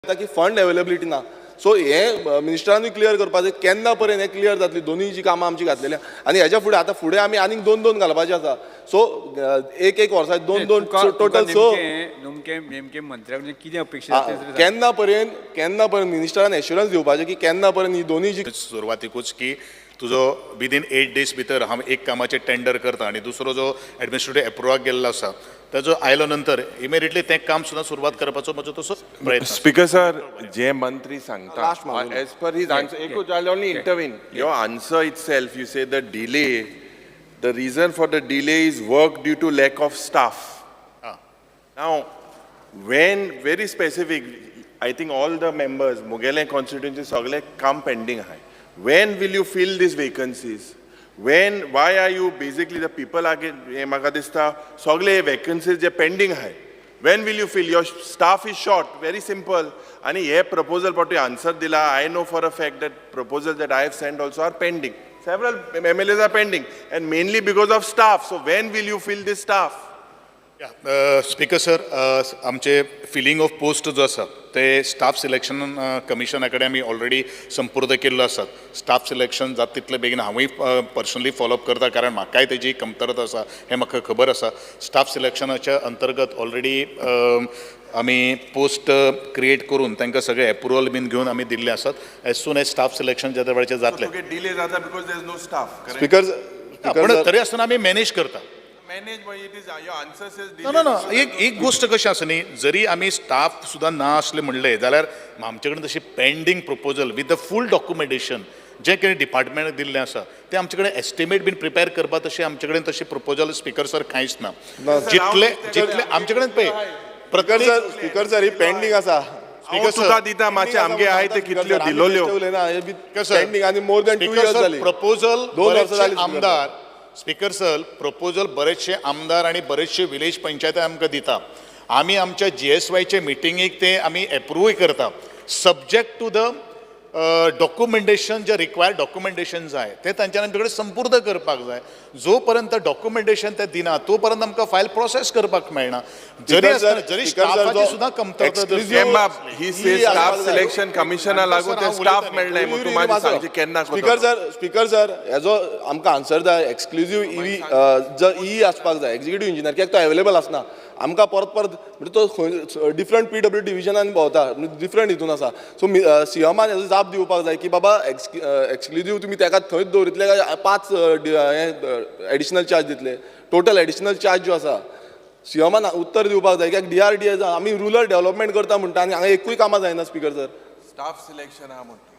येता की fund availability ना. सो हे मिनिस्टरानूय क्लियर करपाक जाय, केन्ना पर्यंत हें क्लियर जातली दोनूय जी कामां आमची घातलेली आहा. आनी हेज्या फुडें, आतां फुडें आमी आनीक दोन दोन घालपाचे आसा. सो एक एक वर्सा दोन दोन, टोटल स. तुका नेमकें मंत्र्या कडल्यान कितें अपेक्षा आसा तें तरी सांग. केन्ना पर्यंत मिनिस्टरान एश्युरन्स दिवपाचें की केन्ना पर्यंत ही दोनूय जी सुरवातीकूच की तुजो विदीन 8 डेज भितर हांव एक कामाचें टेंडर करता आनी दुसरो जो एडमिनिस्ट्रेटीव एप्रुवाक गेल्लो आसा, ताजो आयलो नंतर इमिडिएटली तें काम सुद्दां सुरवात करपाचो म्हजो तसो प्रयत्न आसा. स्पीकर सर, जे मंत्री सांगता, Last मागून. As per his answer, एकूच, I only intervene. Your answer itself, you say the delay, the reason for the delay is work due to lack of staff. Now, when, very specific, I think all the members, मुगेले constituency सगळे काम pending आहाय. When will you fill these vacancies? When, why are you, basically the people are get, हे म्हाका दिसता सगळे vacancies जे pending आहाय, when will you fill? Your staff is short, very simple. आणि हे proposal पटू answer दिला, I know for a fact that proposals that I have sent also are pending. Several MLAs are pending and mainly because of staff. So when will you fill this staff? Speaker sir, आमचे filling of post जो आसा ते staff selection कमिशना कडेन आमी already संपूर्द केल्लो आसात. Staff selection जाता तितले बेगीन हांवूय पर्सनली फॉलोअप करता, कारण म्हाकाय तेजी कमतरता आसा हें म्हाका खबर आसा. स्टाफ सिलेक्शनाच्या अंतर्गत ऑलरेडी आमी पोस्ट क्रिएट करून तांकां सगळे एप्रुवल बीन घेवन आमी दिल्ले आसात. As soon as staff selection ज्या वेळाचेर जातलें. तुगे delay जाता because there is no staff, correct? Speaker पण तरी आसतना आमी मॅनेज करता. Manage, but it is, your answer says delay. ना ना ना, एक एक गोश्ट कशी आसा न्ही, जरी आमी स्टाफ सुद्दां ना असले म्हणले जाल्यार आमचे कडेन तशी pending proposal with the full documentation जें कितें डिपार्टमेंटाक दिल्लें आसा, तें आमचे कडेन एस्टिमेट बीन प्रिपेर करपा तशें आमचे कडेन तशें प्रपोजल, स्पीकर सर, कांयच ना. जितले आमचे कडेन पळय स्पीकर प्रत्येक सर, स्पीकर सर, ही पेंडींग आसा. हांव तुका दिता मातशें, आमगे आहाय ते कितल्यो दिलोल्यो. पेंडींग आनी मोर दॅन 2 इयर्स जाली. प्रपोजल 2 वर्सां जाली. आमदार, स्पीकर सर, प्रपोजल बरेचशे आमदार आनी बरेचशे विलेज पंचायती आमकां दिता. आमी आमच्या जीएसवायचे मिटिंगेक ते आमी एप्रुवूय करता, सब्जेक्ट टू the documentation. जे रिक्वायर्ड डॉक्युमेंटेशन जाय ते तांच्यानी आमचे कडेन संपूर्द करपाक जाय. जो पर्यंत डॉक्युमेंटेशन ते दिना, तो पर्यंत आमकां फायल प्रोसेस करपाक मेळना. जरी आसतना जरी स्टाफाची सुद्दां कमतरता बाब, he say staff selection कमिशना लागून ते स्टाफ मेळनाय. मग तूं मागीर सांगचें केन्ना. स्पीकर सर, स्पीकर सर, हेजो आमकां आन्सर जाय. एक्सक्लुजीव ईवी जर ई आसपाक जाय, एक्झिक्युटीव इंजिनियर, कित्याक तो अवेलेबल आसना आमकां परत परत. म्हणजे तो खंय डिफरंट पीडब्ल्यू डिविजनान भोंवता, डिफरंट हितून आसा. सो सीएमान हेजो जाप दिवपाक जाय की बाबा, एक्सक्लुजीव तुमी ताका थंयच दवरितले काय पांच एडिशनल चार्ज दितले? टोटल एडिशनल चार्ज जो आसा, सीएमान उत्तर दिवपाक जाय, कित्याक डीआरडीए आमी रुरल डेव्हलपमेंट करता म्हणटा आनी हांगा एकूय कामां जायना, स्पीकर सर. स्टाफ सिलेक्शन आहा म्हणटा.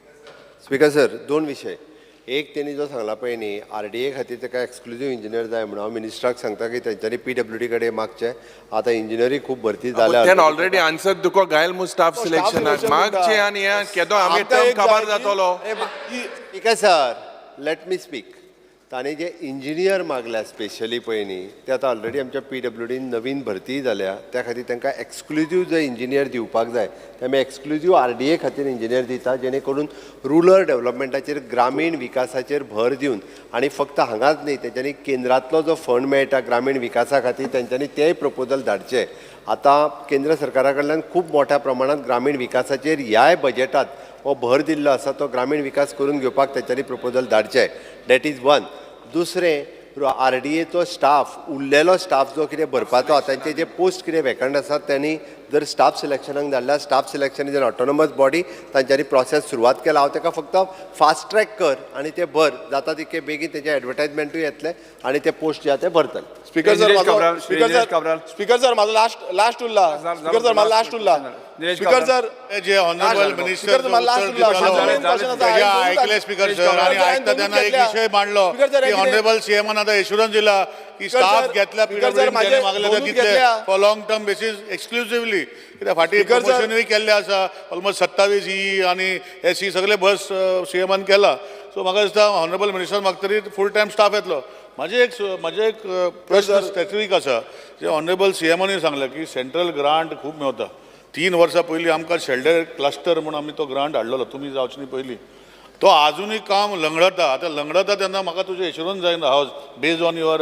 स्पीकर सर, दोन विशय. एक, तेणी जो सांगला पळय न्ही, आरडीए खातीर ताका एक्सक्लुजीव इंजिनियर जाय म्हणून, हांव मिनिस्टराक सांगता की तेंच्यांनी पीडब्ल्यूडी कडेन मागचें. आतां इंजिनियरी खूब भरती जाल्या. त्यान ऑलरेडी आन्सर तुका घायल मु स्टाफ सिलेक्शनाक मागचे आनी हे केदो आमी आमकां टर्म एक काबार जाय की- जातलो. Speaker sir, let me speak. ताणें जे इंजिनियर मागल्या स्पेशली पळय न्ही, ते आतां ऑलरेडी आमच्या पीडब्ल्यूडीन नवीन भरती जाल्या. त्या खातीर तांकां एक्सक्लुजीव जर इंजिनियर दिवपाक जाय, ते आमी एक्सक्लुजीव आरडीए खातीर इंजिनियर दिता, जेणे करून रुरल डेव्हलपमेंटाचेर, ग्रामीण विकासाचेर भर दिवन. आनी फक्त हांगाच न्ही, तेंच्यांनी केंद्रांतलो जो फंड मेळटा ग्रामीण विकासा खातीर, तेंच्यांनी तेय प्रपोजल धाडचे. आतां केंद्र सरकारा कडल्यान खूब मोठ्या प्रमाणात ग्रामीण विकासाचेर ह्याय बजेटात हो भर दिल्लो आसा. तो ग्रामीण विकास करून घेवपाक तेंच्यांनी प्रपोजल धाडचे. That is one. दुसरें, आरडीएचो स्टाफ, उरलेलो स्टाफ जो कितें भरपाचो, तांचे जे पोस्ट कितें वेकंट आसात, त्यांनी जर स्टाफ सिलेक्शनाक धाडल्यार, staff selection is an autonomous body, तांच्यांनी प्रोसेस सुरवात केला. हांव ताका फक्त फास्ट ट्रॅक कर आनी ते भर. जाता तितके बेगीन तेजें एडवर्टायजमेंटूय येतलें आनी ते पोस्ट जे आहा ते भरतले. स्पीकर सर, निलेश माझो Cabral, Shri speaker Nilesh sir, Cabral. Speaker sir, माझो लास्ट लास्ट उरला. स्पीकर सर, माझो लास्ट उरला. निलेश स्पीकर काब्राल. सर, जे ऑनरेबल मिनिस्टर स्पीकर सर, मला लास्ट उरला. माझो मेन क्वेश्चन आसा, तेज्या हांवें ऐकले दोनूच स्पीकर सर, आणि हांवें ऐकता दोनूच तेन्ना एक घेतल्या. विशय मांडलो स्पीकर सर, की हे कितें? ऑनरेबल सीएमान आतां एश्युरन्स दिला की स्पीकर स्टाफ सर, घेतल्या, स्पीकर सर, पीडब्ल्यूडीन माझे मागले ते दोनूच दितले घेतल्या. For long term basis exclusively. कित्याक फाटीं स्पीकर सर, प्रमोशनूय केल्लें आसा, ऑलमोस्ट 27 ई आनी एस ई सगळे बस सीएमान केला. सो म्हाका दिसता ऑनरेबल मिनिस्टर मागतरी फूल टायम स्टाफ येतलो. म्हाजे एक प्रश्न स्पेसिफीक आसा, जे ऑनरेबल सीएमानूय सांगलें की सेंट्रल ग्रांट खूब मेवता. 3 वर्सां पयलीं आमकां शेल्डर क्लस्टर म्हूण आमी तो ग्रांट हाडलेलो, तुमी जावचे न्ही पयलीं. तो आजुनूय काम लंगडता. आतां लंगडता तेन्ना म्हाका तुजें एश्युरन्स जाय house, based on your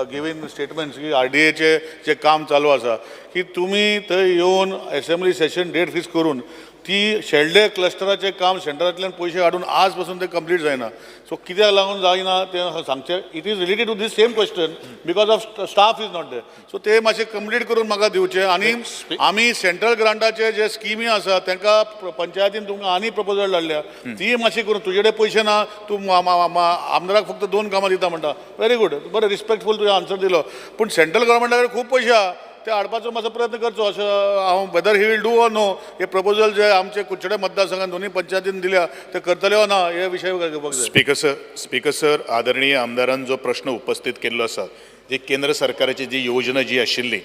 giving statements की आरडीएचे जे काम चालू आसा, की तुमी थंय येवन एसेंब्ली सेशन डेट फिक्स करून ती शेल्डे क्लस्टराचें काम सेंटरांतल्यान पयशे हाडून आज पासून तें कंप्लीट जायना. सो कित्याक लागून जायना तें सांगचें. It is related to this same question because of staff is not there. So ते मातशें कंप्लीट करून म्हाका दिवचें. आनी आमी सेंट्रल ग्रांटाचे जे स्किमी आसा तांकां पंचायतीन तुमकां आनी प्रपोजल धाडल्या, ती मातशी करून. तुजे कडेन पयशे ना, तूं आमदाराक फक्त दोन कामां दिता म्हणटा. व्हेरी गूड, बरें, रिस्पेक्टफूल तुवें आन्सर दिलो. पूण सेंट्रल गव्हर्मेंटा कडेन खूब पयशे आहा, ते हाडपाचो मातसो प्रयत्न करचो अशें हांव, whether he will do or no, हे प्रपोजल जे आमचे कुडचडे मतदारसंघान दोनूय पंचायतीन दिल्या ते करतले ओ ना हे विशय घेवपाक जाय. स्पीकर सर, स्पीकर सर, आदरणीय आमदारान जो प्रश्न उपस्थित केल्लो आसा, जी केंद्र सरकाराची जी योजना जी आशिल्ली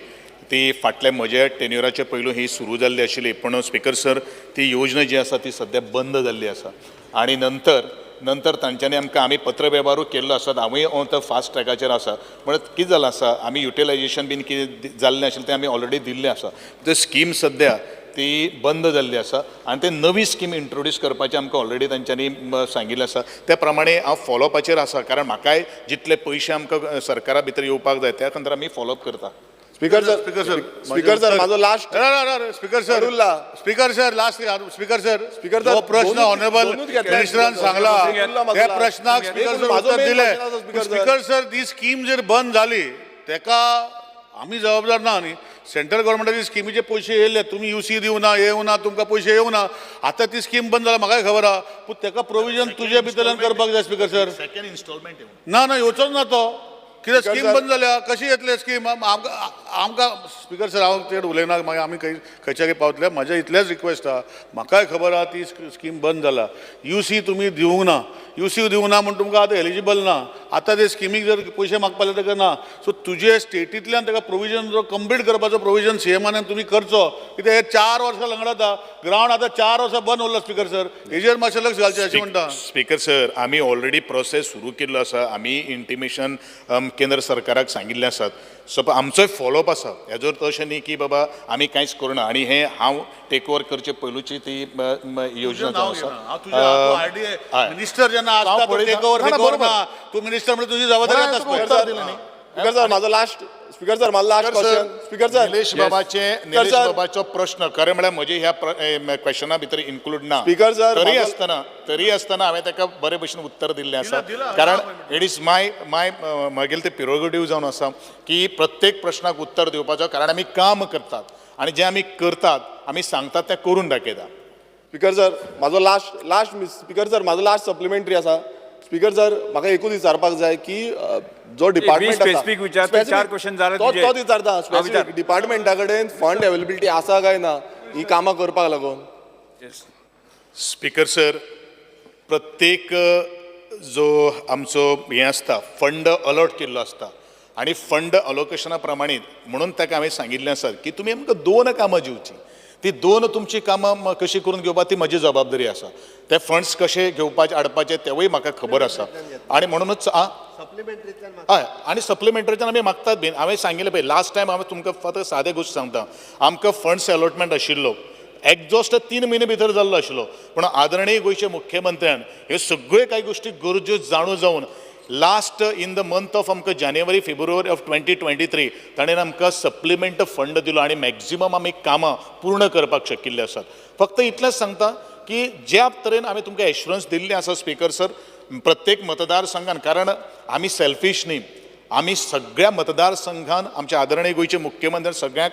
ती फाटल्या म्हज्या टेन्युराच्या पयलू ही सुरू जाल्ली आशिल्ली, पूण स्पीकर सर ती योजना जी आसा ती सद्या बंद जाल्ली आसा. आनी नंतर नंतर तांच्यांनी आमकां आमी पत्रवेव्हारूय केल्लो आसा. हांवूय ऑन the fast ट्रॅकाचेर आसा. म्हणत कितें जालां आसा, आमी युटिलायजेशन बीन कितें जाल्लें आशिल्लें तें आमी ऑलरेडी दिल्लें आसा. ते स्कीम सद्या ती बंद जाल्ली आसा आनी ते नवी स्कीम इंट्रोड्यूस करपाचें आमकां ऑलरेडी तांच्यांनी सांगिल्लें आसा. त्या प्रमाणे हांव फॉलोअपाचेर आसा, कारण म्हाकाय जितले पयशे आमकां सरकारा भितर येवपाक जाय त्या खातीर आमी फॉलोअप करता. Speaker sir, speaker sir, speaker sir, माझो लास्ट स्पीकर सर उरला. Speaker sir, last speaker sir. Speaker sir, हो प्रश्न ऑनरेबल दोनूच घेतला. मिनिस्टरान सांगला, उरला माझो त्या last. प्रश्नाक स्पीकर सर माझो उत्तर main दिलें. question आसा, स्पीकर सर. स्पीकर सर, ती स्कीम जर बंद जाली तेका आमी जबाबदार ना न्ही. सेंट्रल गव्हर्मेंटाची स्किमीचे पयशे येयल्ले, तुमी युसी दिवना, येवना, तुमकां पयशे येवना. आतां ती स्कीम बंद जाल्या म्हाकाय खबर आहा, पूण तेका प्रोविजन तुजे भितरल्यान करपाक जाय स्पीकर सर. सेकंड इन्स्टॉलमेंट ना ना, येवचोच ना तो. कित्याक स्पीकर स्कीम सर. बंद जाल्या, कशी येतले स्कीम आमकां? आमकां स्पीकर सर, हांव चड उलयना, मागीर आमी खंय खंयच्या खंय पावतले. म्हजें इतलेंच रिक्वेस्ट आहा, म्हाकाय खबर आहा ती स्कीम बंद जाला, you see तुमी दिवंक ना, you see दिवंक ना म्हूण तुमकां आतां एलिजिबल ना. आतां ते स्किमीक जर पयशे मागपा जाल्यार ताका ना. सो तुजे स्टेटींतल्यान ताका प्रोविजन जो कंप्लीट करपाचो प्रोविजन सीएमान तुमी करचो, कित्याक हे 4 वर्सां लंगडता ग्रावंड आतां 4 वर्सां बंद उरला. स्पीकर सर, हेजेर मातशें लक्ष घालचें अशें म्हणटा. स्पीकर सर, आमी ऑलरेडी प्रोसेस सुरू केल्लो आसा. आमी इंटिमेशन केंद्र सरकाराक सांगिल्लें आसात. सो आमचोय फॉलोअप आसा हेजो अर्थ अशें न्ही की बाबा आमी कांयच करुना. आनी हें हांव टेक ओवर करचे पयलूची ती योजना जावन आसा. मिनिस्टर जेन्ना आसता तो टेक ओवर ना, ना, बरोबर. ना, तूं मिनिस्टर म्हणजे तुजी जबाबदारी ना, आसता. तुका स्पीकर उत्तर दिलें न्ही. स्पीकर सर, माझो लास्ट, स्पीकर सर, माझो last question. Speaker sir. Nilesh बाबाचे, निलेश सर. बाबाचो प्रश्न खरें म्हळ्यार म्हजे ह्या क्वेश्चना भितर इन्क्लूड ना. स्पीकर सर, तरी आसतना हांवें ताका बरे भशेन उत्तर दिल्लें आसा, कारण it is my my म्हगेले ते पिरोगेटीव जावन आसा की प्रत्येक प्रश्नाक उत्तर दिवपाचो, कारण आमी काम करतात आनी जें आमी करतात आमी सांगतात तें करून दाखयता. स्पीकर सर, माझो लास्ट लास्ट स्पीकर सर, माझो लास्ट सप्लिमेंटरी आसा. स्पीकर सर, म्हाका एकूच विचारपाक जाय की जो डिपार्टमेंट आसा specific विचार, तूं चार question जाले तुजे. तोच विचारता. हा, विचार. स्पेसिफीक डिपार्टमेंटा कडेन फंड अवेलेबिलिटी आसा काय ना ही कामां करपाक लागून? स्पीकर सर, प्रत्येक जो आमचो हें आसता फंड अलॉट केल्लो आसता आनी फंड अलोकेशना प्रमाणे, म्हणून ताका हांवें सांगिल्लें आसा की तुमी आमकां दोन कामां दिवचीं, ती दोन तुमची कामां कशी करून घेवपा ती म्हजी जबाबदारी आसा. ते फंड्स कशे घेवपाचे हाडपाचे तेवूय म्हाका खबर आसा आनी म्हणूनच आ सप्लिमेंटरींतल्यान. हय, आनी सप्लिमेंटरीच्यान आमी मागतात बीन. हांवें सांगिल्लें पळय लास्ट टायम, हांवें तुमकां फक्त सादें गोश्ट सांगता, आमकां फंड्स अलॉटमेंट आशिल्लो एक्झॉस्ट 3 म्हयने भितर जाल्लो आशिल्लो, पूण आदरणीय गोंयच्या मुख्यमंत्र्यान ह्यो सगळ्यो कांय गोश्टी गरज्यो जाणू जावन last in the month of आमकां जानेवारी फेब्रुवारी ऑफ 2023 ताणें आमकां सप्लिमेंट फंड दिलो आनी मॅक्झिमम आमी कामां पूर्ण करपाक शकिल्ले आसात. फक्त इतलेंच सांगता की ज्या तरेन हांवें तुमकां एश्युरन्स दिल्लें आसा स्पीकर सर, प्रत्येक मतदारसंघान, कारण आमी सेल्फीश न्ही, आमी सगळ्या मतदारसंघान आमच्या आदरणीय गोंयचे मुख्यमंत्री सगळ्यांक,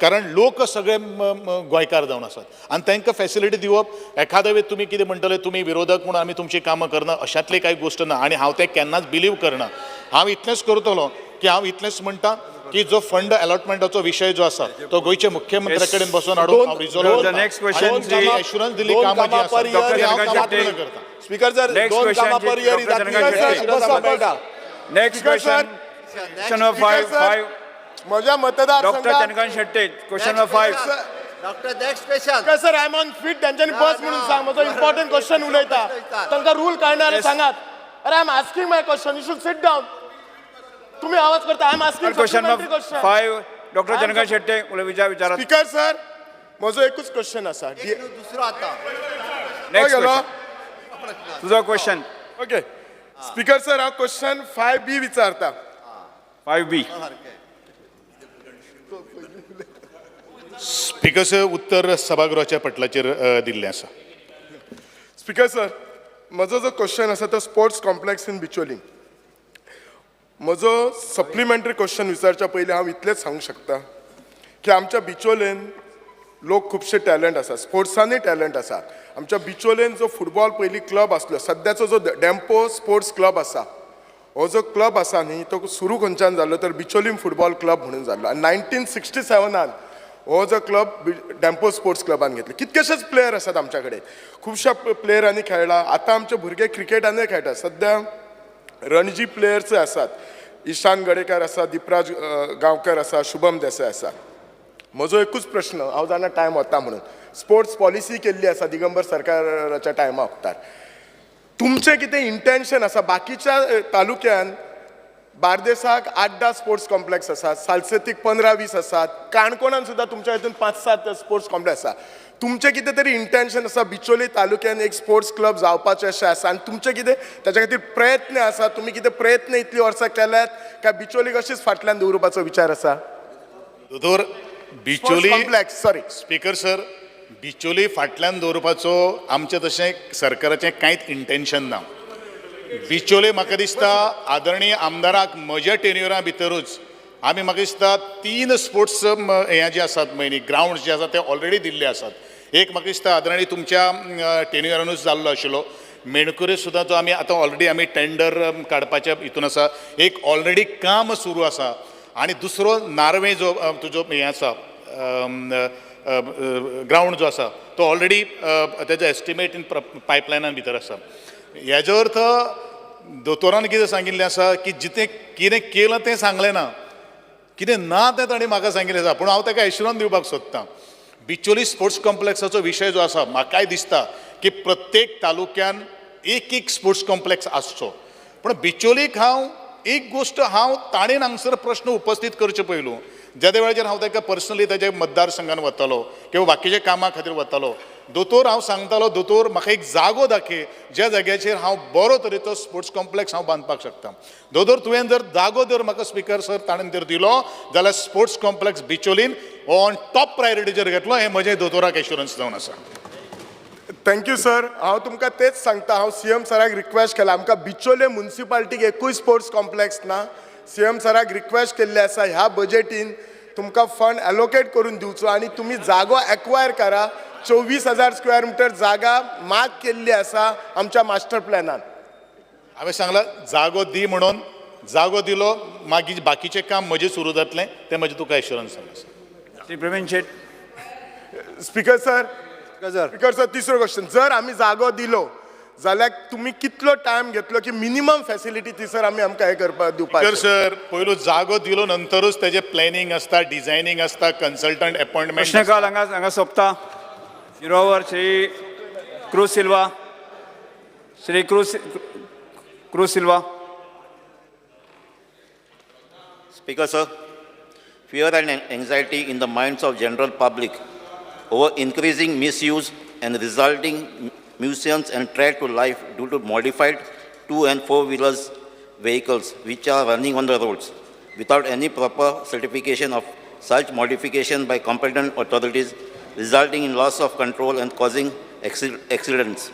कारण लोक सगळे गोंयकार जावन आसात आनी तांकां फॅसिलिटी दिवप. एखाद्या वेळ तुमी कितें म्हणटले, तुमी विरोधक म्हणून आमी तुमची कामां करना, अशांतली कांय गोश्ट ना आनी हांव तें केन्नाच बिलीव करना. हांव इतलेंच करतलो की हांव इतलेंच म्हणटा की जो फंड अलॉटमेंटाचो विशय जो आसा तो गोंयच्या मुख्यमंत्र्या कडेन बसून हाडून हांव resolve. The next question, Shri- assurance दिल्ली दोन कामां जी कामां आसा per year ती हांव Dr. कामां Shetty. पूर्ण करता. स्पीकर सर, Next दोन question, कामां पर इयर Dr. जातली Chandrakant assurance आमकां मेळटा. Next Speaker, sir. Question, question number 5 Speaker, sir. 5. म्हज्या डॉक्टर मतदारसंघात Chandrakant Shetty, question number 5. Doctor, next question. Speaker sir, I am on feet. तेंच्यांनी बस म्हणून सांग, म्हजो इम्पॉर्टंट क्वेश्चन उलयता. तांकां रूल कळना जाल्यार Yes. सांगात. अरे, I am asking my question, you should sit down. तुम्ही आवाज करता. I am asking question supplementary number question. 5, doctor Chandrakant Shetty विचार विचारात. स्पीकर सर, म्हजो एकूच क्वेश्चन आसा. एक न्हू, दुसरो आता. नेक्स्ट गेलो. क्वेश्चन, तुझो क्वेश्चन. ओके स्पीकर सर, हांव क्वेश्चन 5B विचारता. 5B. स्पीकर सर, उत्तर सभागृहाच्या पटलाचेर दिल्लें आसा. स्पीकर सर, म्हजो जो क्वेश्चन आसा तो स्पोर्ट्स कॉम्प्लेक्स इन बिचोली. म्हजो सप्लिमेंटरी क्वेश्चन विचारच्या पयलीं हांव इतलेंच सांगूंक शकता की आमच्या बिचोलेन लोक खुबशे टॅलंट आसा, स्पोर्ट्सांनी टॅलंट आसा. आमच्या बिचोलेन जो फुटबॉल पयलीं क्लब आसलो, सद्याचो जो डेम्पो स्पोर्ट्स क्लब आसा, हो जो क्लब आसा न्ही, तो सुरू खंयच्यान जाल्लो तर बिचोलीम फुटबॉल क्लब म्हणून जाल्लो आनी 1967 हो जो क्लब डेम्पो स्पोर्ट्स क्लबान घेतले. कितकेशेच प्लेयर आसात आमच्या कडेन, खुबश्या प्लेयरांनी खेळ्ळा. आतां आमचे भुरगे क्रिकेटानूय खेळटात. सद्या रणजी प्लेयर्सय आसात, इशान गडेकर आसा, दिपराज गांवकर आसा, शुभम देसाय आसा. म्हजो एकूच प्रश्न, हांव जाणा टायम वता म्हणून, स्पोर्ट्स पॉलिसी केल्ली आसा दिगंबर सरकाराच्या टायमा वखतार. तुमचें कितें इंटेन्शन आसा? बाकीच्या तालुक्यान बार्देसाक आठ धा स्पोर्ट्स कॉम्प्लेक्स आसात, सालसेतीक 15-20 आसात, काणकोणान सुद्दां तुमच्या हितून पांच सात स्पोर्ट्स कॉम्प्लेक्स आसा. तुमचें कितें तरी इंटेन्शन आसा बिचोली तालुक्यान एक स्पोर्ट्स क्लब जावपाचें अशें आसा आनी तुमचें कितें ताच्या खातीर प्रयत्न आसा? तुमी कितें प्रयत्न इतलीं वर्सां केल्यात काय बिचोलीक अशीच फाटल्यान दवरुपाचो विचार आसा? दोतोर, Bicholim complex, sorry. Speaker sir, Bicholim फाटल्यान दवरपाचो आमचें तशें सरकाराचें कांयच इंटेन्शन ना. बिचोले म्हाका दिसता आदरणीय आमदाराक म्हज्या टेन्युरा भितरूच आमी म्हाका दिसता तीन स्पोर्ट्स हें जे आसात पळय न्ही, ग्रावंड जे आसात ते ऑलरेडी दिल्ले आसात. एक म्हाका दिसता आदरणीय तुमच्या टेन्युरानूच जाल्लो आशिल्लो. मेणकुरे सुद्दां जो आमी आतां ऑलरेडी आमी टेंडर काडपाच्या हितून आसा, एक ऑलरेडी काम सुरू आसा आनी दुसरो नार्वे जो तुजो हें आसा ग्रावंड जो आसा तो ऑलरेडी तेजो एस्टिमेट इन पायपलायनान भितर आसा. हेजो अर्थ दोतोरान कितें सांगिल्लें आसा की जितें कितें केलां तें सांगलें ना, कितें ना तें ताणें म्हाका सांगिल्लें आसा. पूण हांव ताका एश्युरन्स दिवपाक सोदतां, बिचोली स्पोर्ट्स कॉम्प्लेक्साचो विशय जो आसा, म्हाकाय दिसता की प्रत्येक तालुक्यान एक एक स्पोर्ट्स कॉम्प्लेक्स आसचो. पूण बिचोलीक हांव एक गोश्ट हांव ताणें हांगसर प्रश्न उपस्थीत करचे पयलू, जेदे वेळाचेर हांव ताका पर्सनली ताच्या मतदारसंघान वतालो किंवा बाकीच्या कामा खातीर वतालो, दोतोर हांव सांगतालो, दोतोर म्हाका एक जागो दाखय ज्या जाग्याचेर हांव बरो तरेचो स्पोर्ट्स कॉम्प्लेक्स हांव बांदपाक शकता. दोतोर, तुवें जर जागो जर म्हाका स्पिकर सर ताणें जर दिलो जाल्यार स्पोर्ट्स कॉम्प्लेक्स बिचोलीन ऑन टॉप प्रायोरिटीचेर घेतलो, हें म्हजें दोतोराक एश्युरन्स जावन आसा. Thank you sir. हांव तुमकां तेच सांगता, हांव सीएम सराक रिक्वेस्ट केला, आमकां बिचोले मुन्सिपाल्टीक एकूय स्पोर्ट्स कॉम्प्लेक्स ना. सीएम सराक रिक्वेस्ट केल्ले आसा, ह्या बजेटीन तुमकां फंड एलोकेट करून दिवचो आनी तुमी जागो एक्वायर करा. 24,000 स्क्वेअर मिटर जागा मार्क केल्ली आसा आमच्या मास्टर प्लॅनान. हांवें सांगलां जागो दी म्हणून, जागो दिलो, मागीर बाकीचें काम म्हजें सुरू जातलें, तें म्हजें तुका एश्युरन्स आसा. श्री प्रवीण शेट. Speaker sir. Sir. Speaker sir, तिसरो क्वेश्चन, जर आमी जागो दिलो जाल्यार तुमी कितलो टायम घेतलो की मिनिमम फॅसिलिटी थंयसर आमी आमकां हें करपाक दिवपाक? स्पिकर सर, पयलू जागो दिलो नंतरूच तेजें प्लॅनिंग आसता, डिझायनींग आसता, कन्सल्टंट एपॉयंटमेंट. प्रश्नकाल हांगा हांगा सोंपता. Zero our, Shri cruise Silva, Shri cruise cruise Silva. Speaker, sir, fear and anxiety in the minds of general public over increasing misuse and resulting nuisance and threat to life due to modified two and four wheelers vehicles which are running on the roads without any proper certification of such modification by competent authorities, resulting in loss of control and causing accidents,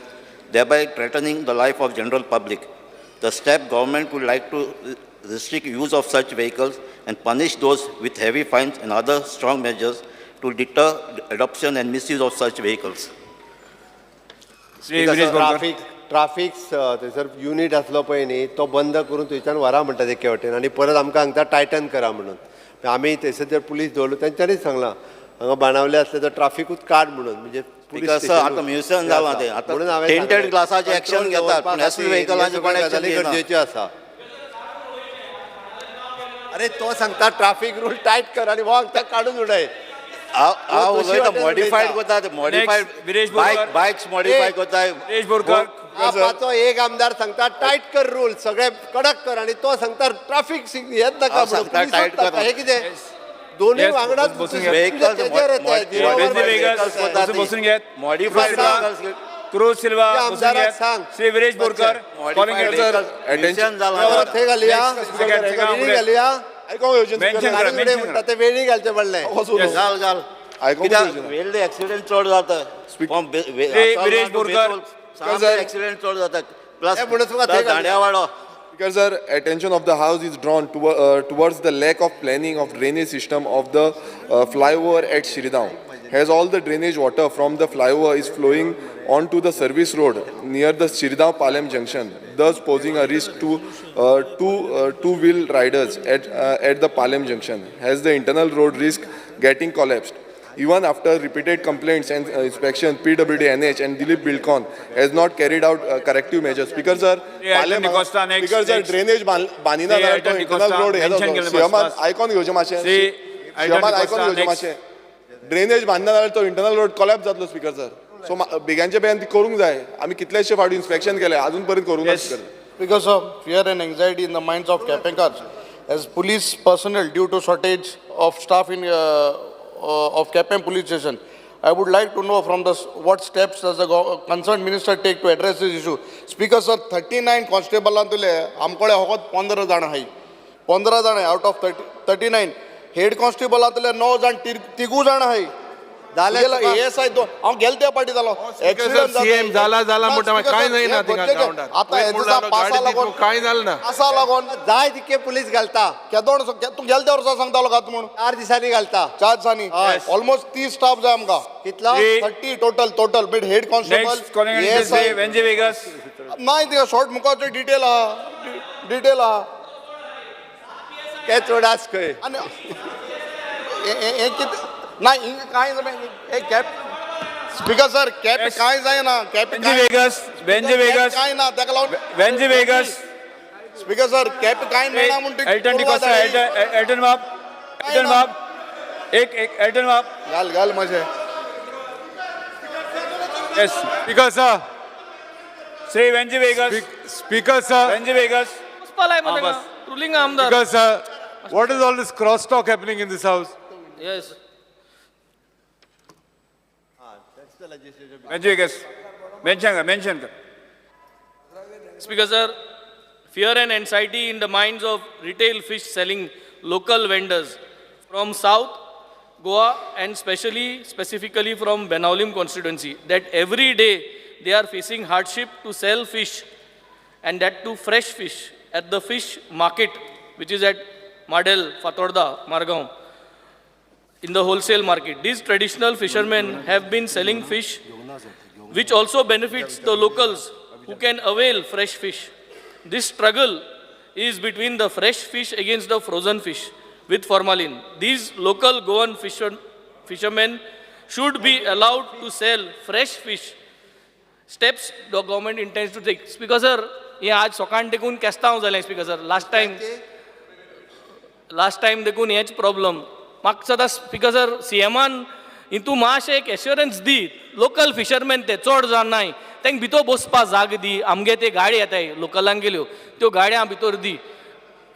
thereby threatening the life of general public. The step government would like to restrict use of such vehicles and punish those with heavy fines and other strong measures to deter the adoption and misuse of such vehicles. Shri Viresh Borkar. Traffic traffic थंयसर unit आसलो पळय न्ही, तो बंद करून थंयच्यान व्हरा म्हणटा एके वटेन आनी परत आमकां हांगता टायटन करा म्हणून. आमी थंयसर जर पुलीस दवरलो, तेंच्यांनीच सांगलां हांगा बाणावले असले तर ट्राफिकूच काड म्हणून, म्हणजे पुलीस Because, sir, स्टेशनूच आतां म्युझियम जालां तें. आतां म्हणून हांवें tinted सांगलें, glassाचें action control घेतात, दवरपा पूण असले खातीर vehicleाचें हे कोण सगळ्यो action गजाली घेयना. गरजेच्यो आसा. अरे, तो सांगता ट्राफीक रूल टायट कर आनी हो सांगता काडून उडय. हांव हांव तशी उलयता वाटेन मॉडिफायड उलयता. करता, मॉडिफायड विरेश बोरकर. बायक बायक्स मॉडिफाय करता. विरेश बोरकर. आपाचो एक आमदार सांगता टायट कर रूल, सगळे कडक कर, आणि तो सांगता ट्राफिक सिग्नल हेच नाका हांव म्हणून, सांगता पुलिसूच टायट नाका. कर. हे कितें दोन्ही Yes, वांगडाच बसून घे. Vehicles तेजेर येता, झिरोवर vehicles येता. बसून घेत. मॉडिफायड सिल्वा. क्रूज सिल्वा, त्या बसून आमदाराक घेत. सांग. Shri Viresh Borkar, calling modified attention. जालां. परत थंय घालया. Second, second. वेळी घालया. आयकोंक येवचें. Mention करा, काडून उडय mention म्हणटा करा. ते वेळी घालचें पडलें. घाल घाल. आयकोंकूच कित्याक येवचें ना. वेल्ले एक्सिडेंट चड जाता. श्री विरेश बोरकर. सर. एक्सिडेंट चड जाता प्लस हे म्हणून तुका थंय घालता. Dandewado. Speaker sir, attention of the house is drawn towards the lack of planning of drainage system of the flyover at Shridaon. As all the drainage water from the flyover is flowing onto the service road near the Shridaon Palem junction, thus posing a risk to two-wheel riders at the Palem junction. Has the internal road risk getting collapsed? Even after repeated complaints and inspection, PWD NH and Dilip Bilcon has not carried out corrective measures. Speaker sir, Shri Elton D'Costa, next, Speaker sir, next. Drainage बांदिना Shri जाल्यार तो Elton internal D'Costa, road हे mention जातलो. केलें, बस, सीएमान बस. Icon घेवचें मातशें. Shri Elton सीएमान icon D'Costa, घेवचें next. मातशें. Drainage बांदना जाल्यार तो इंटरनल रोड कोलॅप्स जातलो स्पीकर सर. सो बेग्यांचे बेगीन ती करूंक जाय. आमी कितलेशे फावटी इन्स्पेक्शन केलें, अजून पर्यंत करूंक ना Yes. Speaker. Because of fear and anxiety in the minds of Kapenkars, as police personnel due to shortage of staff in of Kapem police station, I would like to know from the what steps does the concerned minister take to address this issue. Speaker sir, 39 constable तुले आमकडे फकत 15 जाण आहाय, 15 जाण out of 39. Head constable तुले 9 जाण, तिगू जाण आहाय. जालें तुका? एएसआय दोन, हांव गेले त्या पाटी जालो. Sir, CM जाला जाला म्हणटा मागीर कांय जायना थिंगा ग्रावंडार. आतां वयर हे दिसा म्हणलो, पासा गाडी लागून दित कांय जालें ना. पासा लागून जाय तितके पुलीस घालता. केदोण तूं गेले त्या वर्सा सांगतालो घात म्हूण. 4 दिसांनी घालता. 4 दिसांनी ऑलमोस्ट 30 स्टाफ जाय आमकां. कितलो? Shri 30 total total but head constable next calling Shri Venzy Viegas. नाही तिका शॉर्ट मुखार डिटेल आहा, डिटेल आहा. ते चोडास खंय. आनी हे कितें ना हिंगा कांय जायना. Cap speaker sir, cap Yes. कांय जायना. कॅप वेंजी वेगस, वेंजी वेगस, कांय ना ताका लागून. Venzy Viegas. Speaker sir, cap कांय मेळना म्हूण ती एल्टन डिकोस्टा, एल्टन एल्टन बाब, एल्टन बाब, एक एक एल्टन बाब. घाल घाल मातशें. Yes. Speaker sir, Shri Venzy Viegas. Speaker sir, Venzy Viegas. पालाय हा, बस. रुलिंग आमदार. Speaker sir, what is all this crosstalk happening in this house? Yes. Venzy Viegas, mention कर, मेन्शन कर. Speaker sir, fear and anxiety in the minds of retail fish selling local vendors from South Goa and specifically from Benaulim constituency that every day they are facing hardship to sell fish and that too fresh fish at the fish market which is at Madel, Fatorda, Margaon in the wholesale market. These traditional fishermen have been selling fish which also benefits the locals who can avail fresh fish. This struggle is between the fresh fish against the frozen fish with formalin. These local Goan fishermen should be allowed to sell fresh fish. Steps the government intends to take. Speaker sir, हे आज सकाळ देखून केस्तांव जालें speaker sir. Last time देखून हेच problem म्हाका सदां. स्पीकर सर, सीएमान हितू मातशें एक एश्योरन्स दी. लोकल फिशरमॅन ते चड जाण नाय, तांकां भितर बसपा जाग दी. आमगे ते गाडी येताय लोकलांक गेल्यो त्यो गाडयां भितर दी.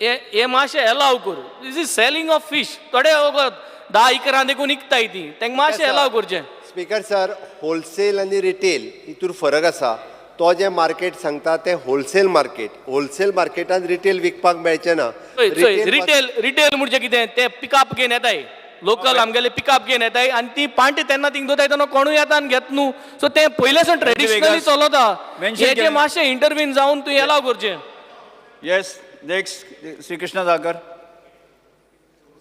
हे हे मातशें एलाव कर. This is selling of fish. थोडे वगत 10-11 देखून विकताय ती, तांकां मातशें एलाव करचें. स्पीकर सर, होलसेल आनी रिटेल हितूर फरक आसा. तो जें मार्केट सांगता तें होलसेल मार्केट. होलसेल मार्केटान रिटेल विकपाक मेळचें ना. चोय चोय, रिटेल रिटेल म्हणजे कितें, ते पिकअप घेवन येताय लोकल आमगेले, पिकअप घेवन येताय आनी ती पांटे तेन्ना थिंग दवरताय, तेन्ना कोणूय येता आनी घेत न्हू. सो तें पयलेसून ट्रेडिशनली चलता. Mention हेजें केलें. मातशें इंटरवीन जावन तूं एलाव करचें. Yes, next Shri Krishna Jhankar.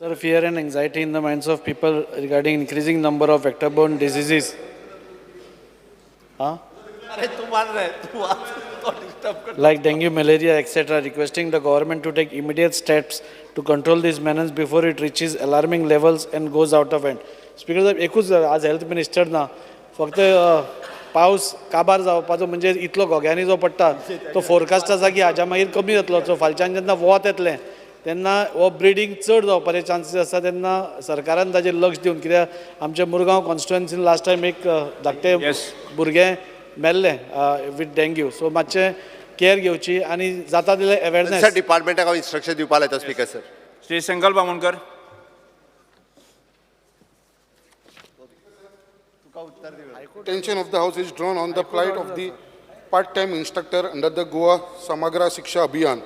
Sir, fear and anxiety in the minds of people regarding increasing number of vector-borne diseases. Huh? अरे तूं मार रे, तूं वाच, तो disturb करता. Like dengue, malaria, etc., requesting the government to take immediate steps to control this menace before it reaches alarming levels and goes out of hand. Speaker साहेब, एकूच आज हेल्थ मिनिस्टर ना, फक्त पावस काबार जावपाचो म्हणजे इतलो घोग्यांनी जो पडटा तो फोरकास्ट आसा की हाज्या मागीर कमी जातलो. सो फालच्यान जेन्ना वत येतलें तेन्ना हो ब्रिडींग चड जावपाचे चान्सीस आसा. तेन्ना सरकारान ताजेर लक्ष दिवन, कित्याक आमच्या मुरगांव कॉन्स्टिट्युएन्सीन लास्ट टायम एक धाकटें भुरगें मेल्लें विथ डेंग्यू. सो मातशें केअर घेवची आनी जाता तितलें अवेरनेस. सर, डिपार्टमेंटाक हांव इन्स्ट्रक्शन दिवपा लायता speaker sir. Shri Sankalp Amonkar. Attention of the house is drawn on the plight of the part-time instructor under the Goa Samagra Shiksha Abhiyan,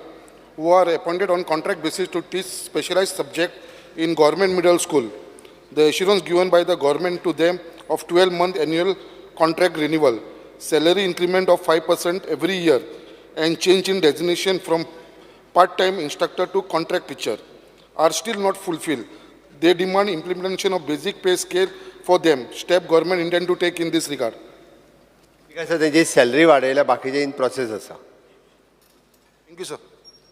who are appointed on contract basis to teach specialized subject in government middle school. The assurance given by the government to them of 12-month annual contract renewal, salary increment of 5% every year, and change in designation from part-time instructor to contract teacher are still not fulfilled. They demand implementation of basic pay scale for them. Step government intend to take in this regard. Speaker sir, तेंची salary वाडयल्या, बाकीचे in process आसा. Thank you, sir.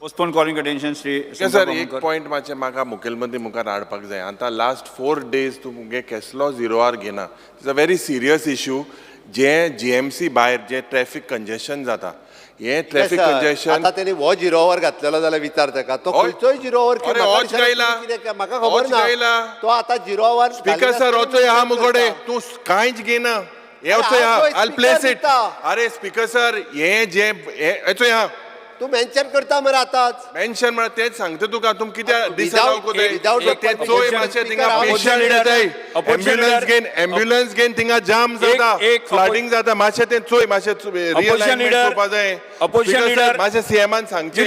Postpone calling attention Shri sir, एक point मातशें म्हाका मुखेलमंत्री मुखार हाडपाक जाय. आतां लास्ट 4 डेज तूं मुगे केसलो झिरो आर घेना. It's a very serious issue. J GMC भायर जे ट्रॅफिक कंजेशन जाता, हे ट्रॅफिक कंजेशन आतां तेणी हो झिरो our घातलेलो जाल्यार विचार ताका, तो खंयचोय झिरो our. अरे, होच गायला. म्हाका खबर ना, तो आतां झिरो our. Speaker sir, होचो आहा मुकोडे, तूं कांयच घेना. हे होचो आहा, आय प्लेस it. अरे स्पीकर सर, हे जे हेचो आहा तूं मेन्शन करता मरे आतांच. मेन्शन म्हळ्यार तेच सांगता तुका, तुम कित्याक डिसअलाव कोताय ते चोय मातशें. थिंगा पेशंट येताय, एम्ब्युलन्स घेवन, एम्ब्युलन्स घेवन थिंगा जाम जाता, फ्लडिंग जाता. मातशें तें चोय, मातशें रियलाइनमेंट करपा जाय. अपोजिशन लीडर मातशें सीएमान सांगचें.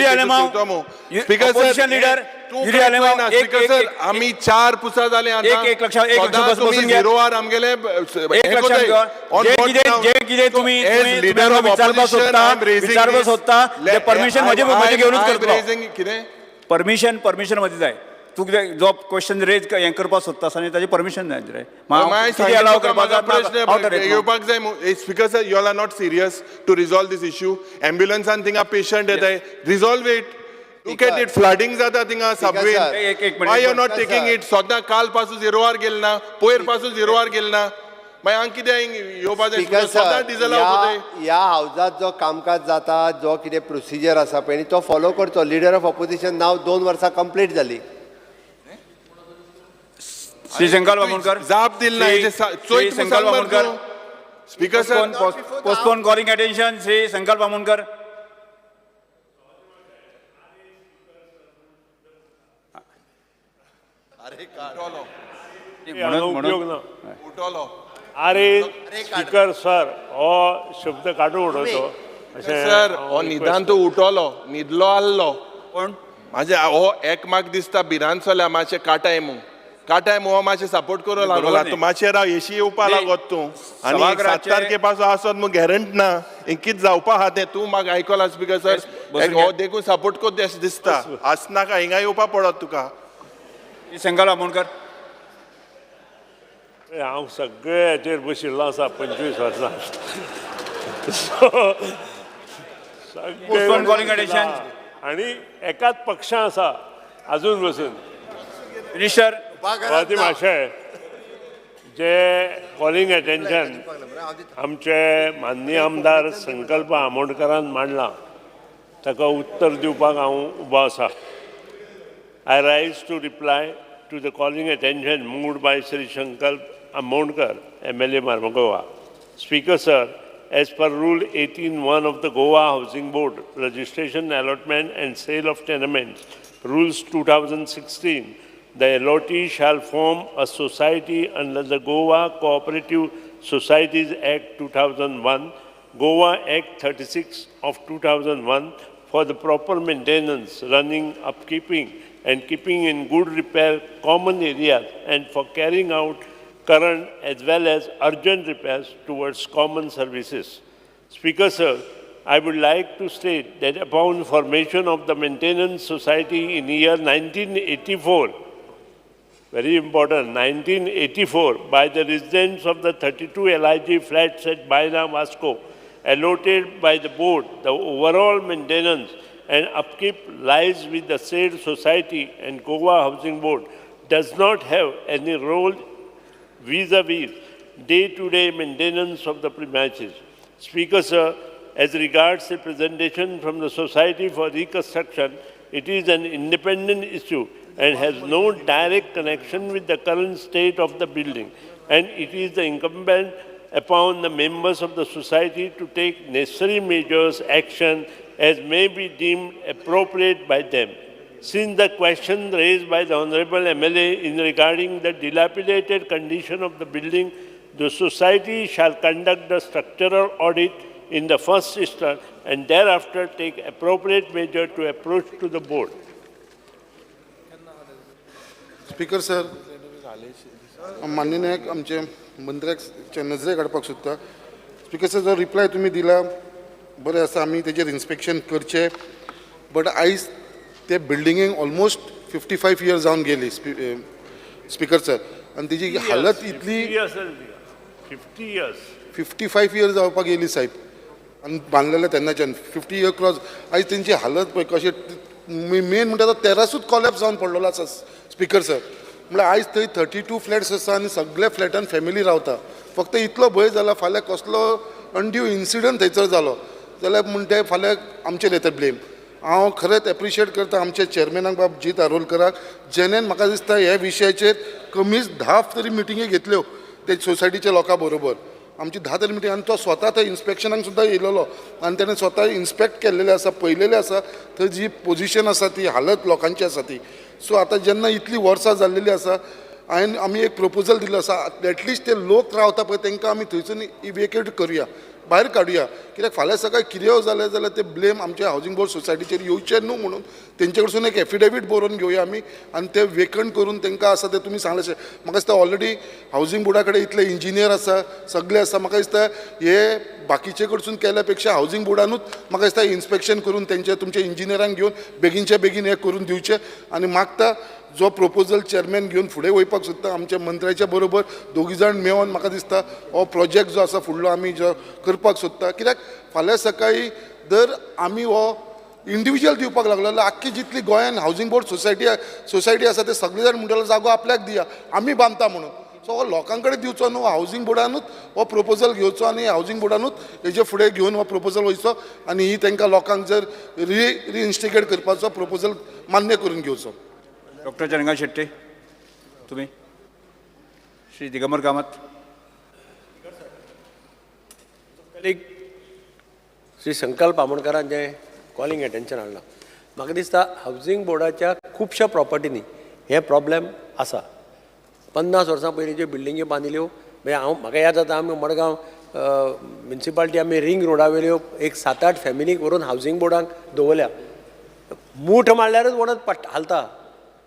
स्पीकर सर, तूं स्पीकर सर, आमी 4 पुसा जाले आतां. एक लक्षात, एक लक्षात बसून घे. झिरो आर आमगेले जे कितें तुमी लिडर ऑफ विचारपाक सोदता ते परमिशन म्हजे म्हजे घेवनूच करतलो. कितें परमिशन, परमिशन म्हजें जाय. तूं कितें जो क्वेश्चन रेज हें करपाक सोदता आसतना ताजी परमिशन जाय रे. प्रश्न येवपाक जाय. Speaker sir, you all are not serious to resolve this issue. एम्ब्युलन्सान थिंगा पेशंट येताय, resolve it. Look at it, flooding जाता थिंगा subway. Why you are not taking it? सद्दां काल पासून झिरो आर गेल ना, पयर पासून झिरो आर गेल ना. मागीर हांगा कितें येवपा जाय? सदां डिझेल. ह्या हावजात जो कामकाज जाता, जो कितें प्रोसिजर आसा पळय तो फॉलो करचो. लिडर ऑफ ऑपोजिशन नाव 2 वर्सां कंप्लीट जाली. श्री शंकर बामणकर जाप दिली ना. Shri Shankar Bamonkar. Speaker sir, postpone calling attention Shri Shankar Bamonkar. अरे स्पीकर सर, हो शब्द काडून उडयतो. सर, हो निदान तो उठलो, न्हिदलो आहलो. कोण म्हाजे हो एक म्हाका दिसता भिरांत चल्या. मातशें काटाय मू, काटाय मू, हो मातशें सपोर्ट करूं लागला. तूं मातशें राव, एशी येवपा लागत तूं. आनी 7 तारखे पासून आसत मू गॅरंट ना, कितें जावपा आहा तें तूं म्हाका आयकला. स्पीकर सर, हो देखून सपोर्ट करता अशें दिसता. आसनाका, हिंगा येवपा पडत तुका. शंकर बामणकर. हांव सगळे हाचेर बशिल्लो आसा 25 वर्सां. सगळे आनी एकाच पक्षां आसा आजून बसून. मिनिस्टर माशे जे कॉलिंग अटेन्शन आमचे माननीय आमदार संकल्प आमोणकरान मांडला ताका उत्तर दिवपाक हांव उबो आसा. I rise to reply to the calling attention moved by Shri Sankalp Amonkar, MLA Marmagoa. Speaker sir, as per Rule 18(1) of the Goa Housing Board, Registration, Allotment and Sale of Tenements, Rules 2016, the allottee shall form a society under the Goa Cooperative Societies Act 2001, Goa Act 36 of 2001 for the proper maintenance, running, upkeeping and keeping in good repair common areas and for carrying out current as well as urgent repairs towards common services. Speaker sir, I would like to state that upon formation of the Maintenance Society in year 1984, very important, 1984, by the residents of the 32 LIG flats at Baina Vasco, allotted by the board, the overall maintenance and upkeep lies with the said society, and Goa Housing Board does not have any role vis-a-vis day-to-day maintenance of the premises. Speaker sir, as regards the presentation from the Society for Reconstruction, it is an independent issue and has no direct connection with the current state of the building, and it is the incumbent upon the members of the society to take necessary measures, action as may be deemed appropriate by them. Since the question raised by the Honorable MLA in regarding the dilapidated condition of the building, the society shall conduct the structural audit in the first instance and thereafter take appropriate measure to approach to the board. Speaker sir, माननीय आमचे मंत्र्याक नजरेक हाडपाक सोदता. Speaker sir, जो reply तुमी दिला बरें आसा, आमी तेजेर इन्स्पेक्शन करचें, बट आयज ते बिल्डिंगेक ऑलमोस्ट 55 इयर्स जावन गेली स्पिकर सर, आनी तेजी हालत इतली 50 इयर्स 55 इयर्स जावपाक येयली साहेब, आनी बांदलेले तेन्नाच्यान 50 इयर क्रॉस. आयज तेंची हालत पळय कशें, मेन म्हणटा तो तेरासूच कॉलेप्स जावन पडलेलो आसा स्पिकर सर. म्हणल्यार आयज थंय 32 फ्लॅट्स आसा आनी सगल्या फ्लॅटान फॅमिली रावता. फक्त इतलो भंय जाला फाल्यां कसलो अनड्यू इन्सिडंट थंयसर जालो जाल्यार म्हणटा फाल्यां आमचेर येता ब्लेम. हांव खरेंच एप्रिशिएट करता आमच्या चेअरमॅनाक बाब जीत आरोलकराक, जेणेन म्हाका दिसता ह्या विशयाचेर कमीच 10 तरी मिटिंगी घेतल्यो ते सोसायटीच्या लोकां बरोबर. आमची 10 तरी मिटींग, आनी तो स्वता थंय इन्स्पेक्शनाक सुद्दां येयलेलो आनी तेणें स्वता इन्स्पेक्ट केल्लेलें आसा, पळयलेलें आसा थंय जी पोजिशन आसा ती हालत लोकांची आसा ती. सो आतां जेन्ना इतलीं वर्सां जाल्लेलीं आसा, हांवें आमी एक प्रपोजल दिल्लो आसा, एटलिस्ट ते लोक रावता पळय तांकां आमी थंयसून इवेकेट करुया, भायर काडुया, कित्याक फाल्यां सकाळीं कितेंय जालें जाल्यार ते ब्लेम आमच्या हावजींग बोर्ड सोसायटीचेर येवचें न्हू म्हणून तेंचे कडसून एक एफिडेवीट बरोवन घेवया आमी आनी ते वेकंट करून तांकां आसा तें तुमी सांगलें. म्हाका दिसता ऑलरेडी हावजींग बोर्डा कडेन इतले इंजिनियर आसा, सगळे आसा, म्हाका दिसता हे बाकीचे कडसून केल्या पेक्षा हावजींग बोर्डानूच म्हाका दिसता इन्स्पेक्शन करून तेंचे तुमचे इंजिनियरांक घेवन बेगीनच्या बेगीन हें करून दिवचें. आनी मागता जो प्रपोजल चेअरमॅन घेवन फुडें वयपाक सोदता आमच्या मंत्र्याच्या बरोबर दोगी जाण मेळोन म्हाका दिसता हो प्रोजेक्ट जो आसा फुडलो आमी जो करपाक सोदता, कित्याक फाल्यां सकाळीं जर आमी हो इंडिविज्युअल दिवपाक लागलो जाल्यार आख्खी जितली गोंयान हावजींग बोर्ड सोसायटी आसा ते सगळे जाण म्हणटले जागो आपल्याक दिया, आमी बांदता म्हणून. सो हो लोकां कडेन दिवचो न्हू, हावजींग बोर्डानूच हो प्रपोजल घेवचो आनी हावजींग बोर्डानूच हेजे फुडें घेवन हो प्रपोजल वयचो आनी ही तांकां लोकांक जर रिइन्स्टिगेट करपाचो प्रपोजल मान्य करून घेवचो. डॉक्टर चंद्रकांत शेट्टी, तुम्ही. श्री दिगंबर कामत. श्री संकल्प आमोणकरान जें कॉलिंग एटेन्शन हाडलां, म्हाका दिसता हावजींग बोर्डाच्या खुबश्या प्रॉपर्टींनी हे प्रॉब्लेम आसा. 50 वर्सां पयलीं ज्यो बिल्डिंग्यो बांदिल्ल्यो, म्हणजे हांव म्हाका याद जाता आमी मडगांव म्युनिसिपालिटी आमी रिंग रोडा वयल्यो एक 7-8 फॅमिलीक व्हरून हावजींग बोर्डाक दवरल्या. मूठ मारल्यारूच वणत हालता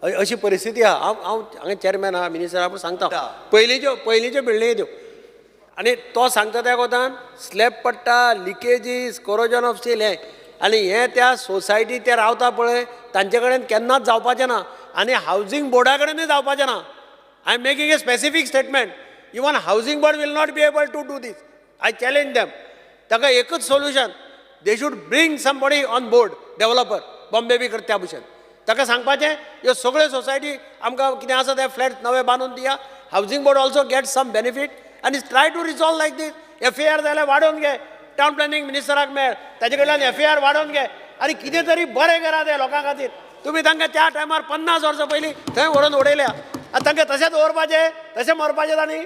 अशी परिस्थिती आहा. हांव हांव हांगा चेअरमॅन आहा, मिनिस्टर आहा, पूण सांगता पयलींच्यो बिल्डिंगी त्यो, आनी तो सांगता त्या कोतान स्लॅब पडटा, लिकेजीस, कोरोजन ऑफ स्टील हें आनी हें त्या सोसायटी ते रावता पळय तांचे कडेन केन्नाच जावपाचें ना आनी हावजींग बोर्डा कडेनूय जावपाचें ना. I am making a specific statement, even housing board will not be able to do this. I challenge them. ताका एकूच solution, they should bring somebody on board, developer Bombay बी करता त्या भशेन. ताका सांगपाचें ह्यो सगळ्यो सोसायटी आमकां कितें आसा ते फ्लॅट नवे बांदून दिया, housing board also get some benefit आनी try to resolve like this. FAR जाल्यार वाडोवन घे, टावन प्लॅनिंग मिनिस्टराक मेळ, ताजे कडल्यान FAR वाडोवन घे आनी कितें तरी बरें करा ते लोकां खातीर. तुमी तांकां त्या टायमार 50 वर्सां पयलीं थंय व्हरून उडयल्या, आनी तांकां तशें दवरपाचें, तशें मरपाचें तांणी.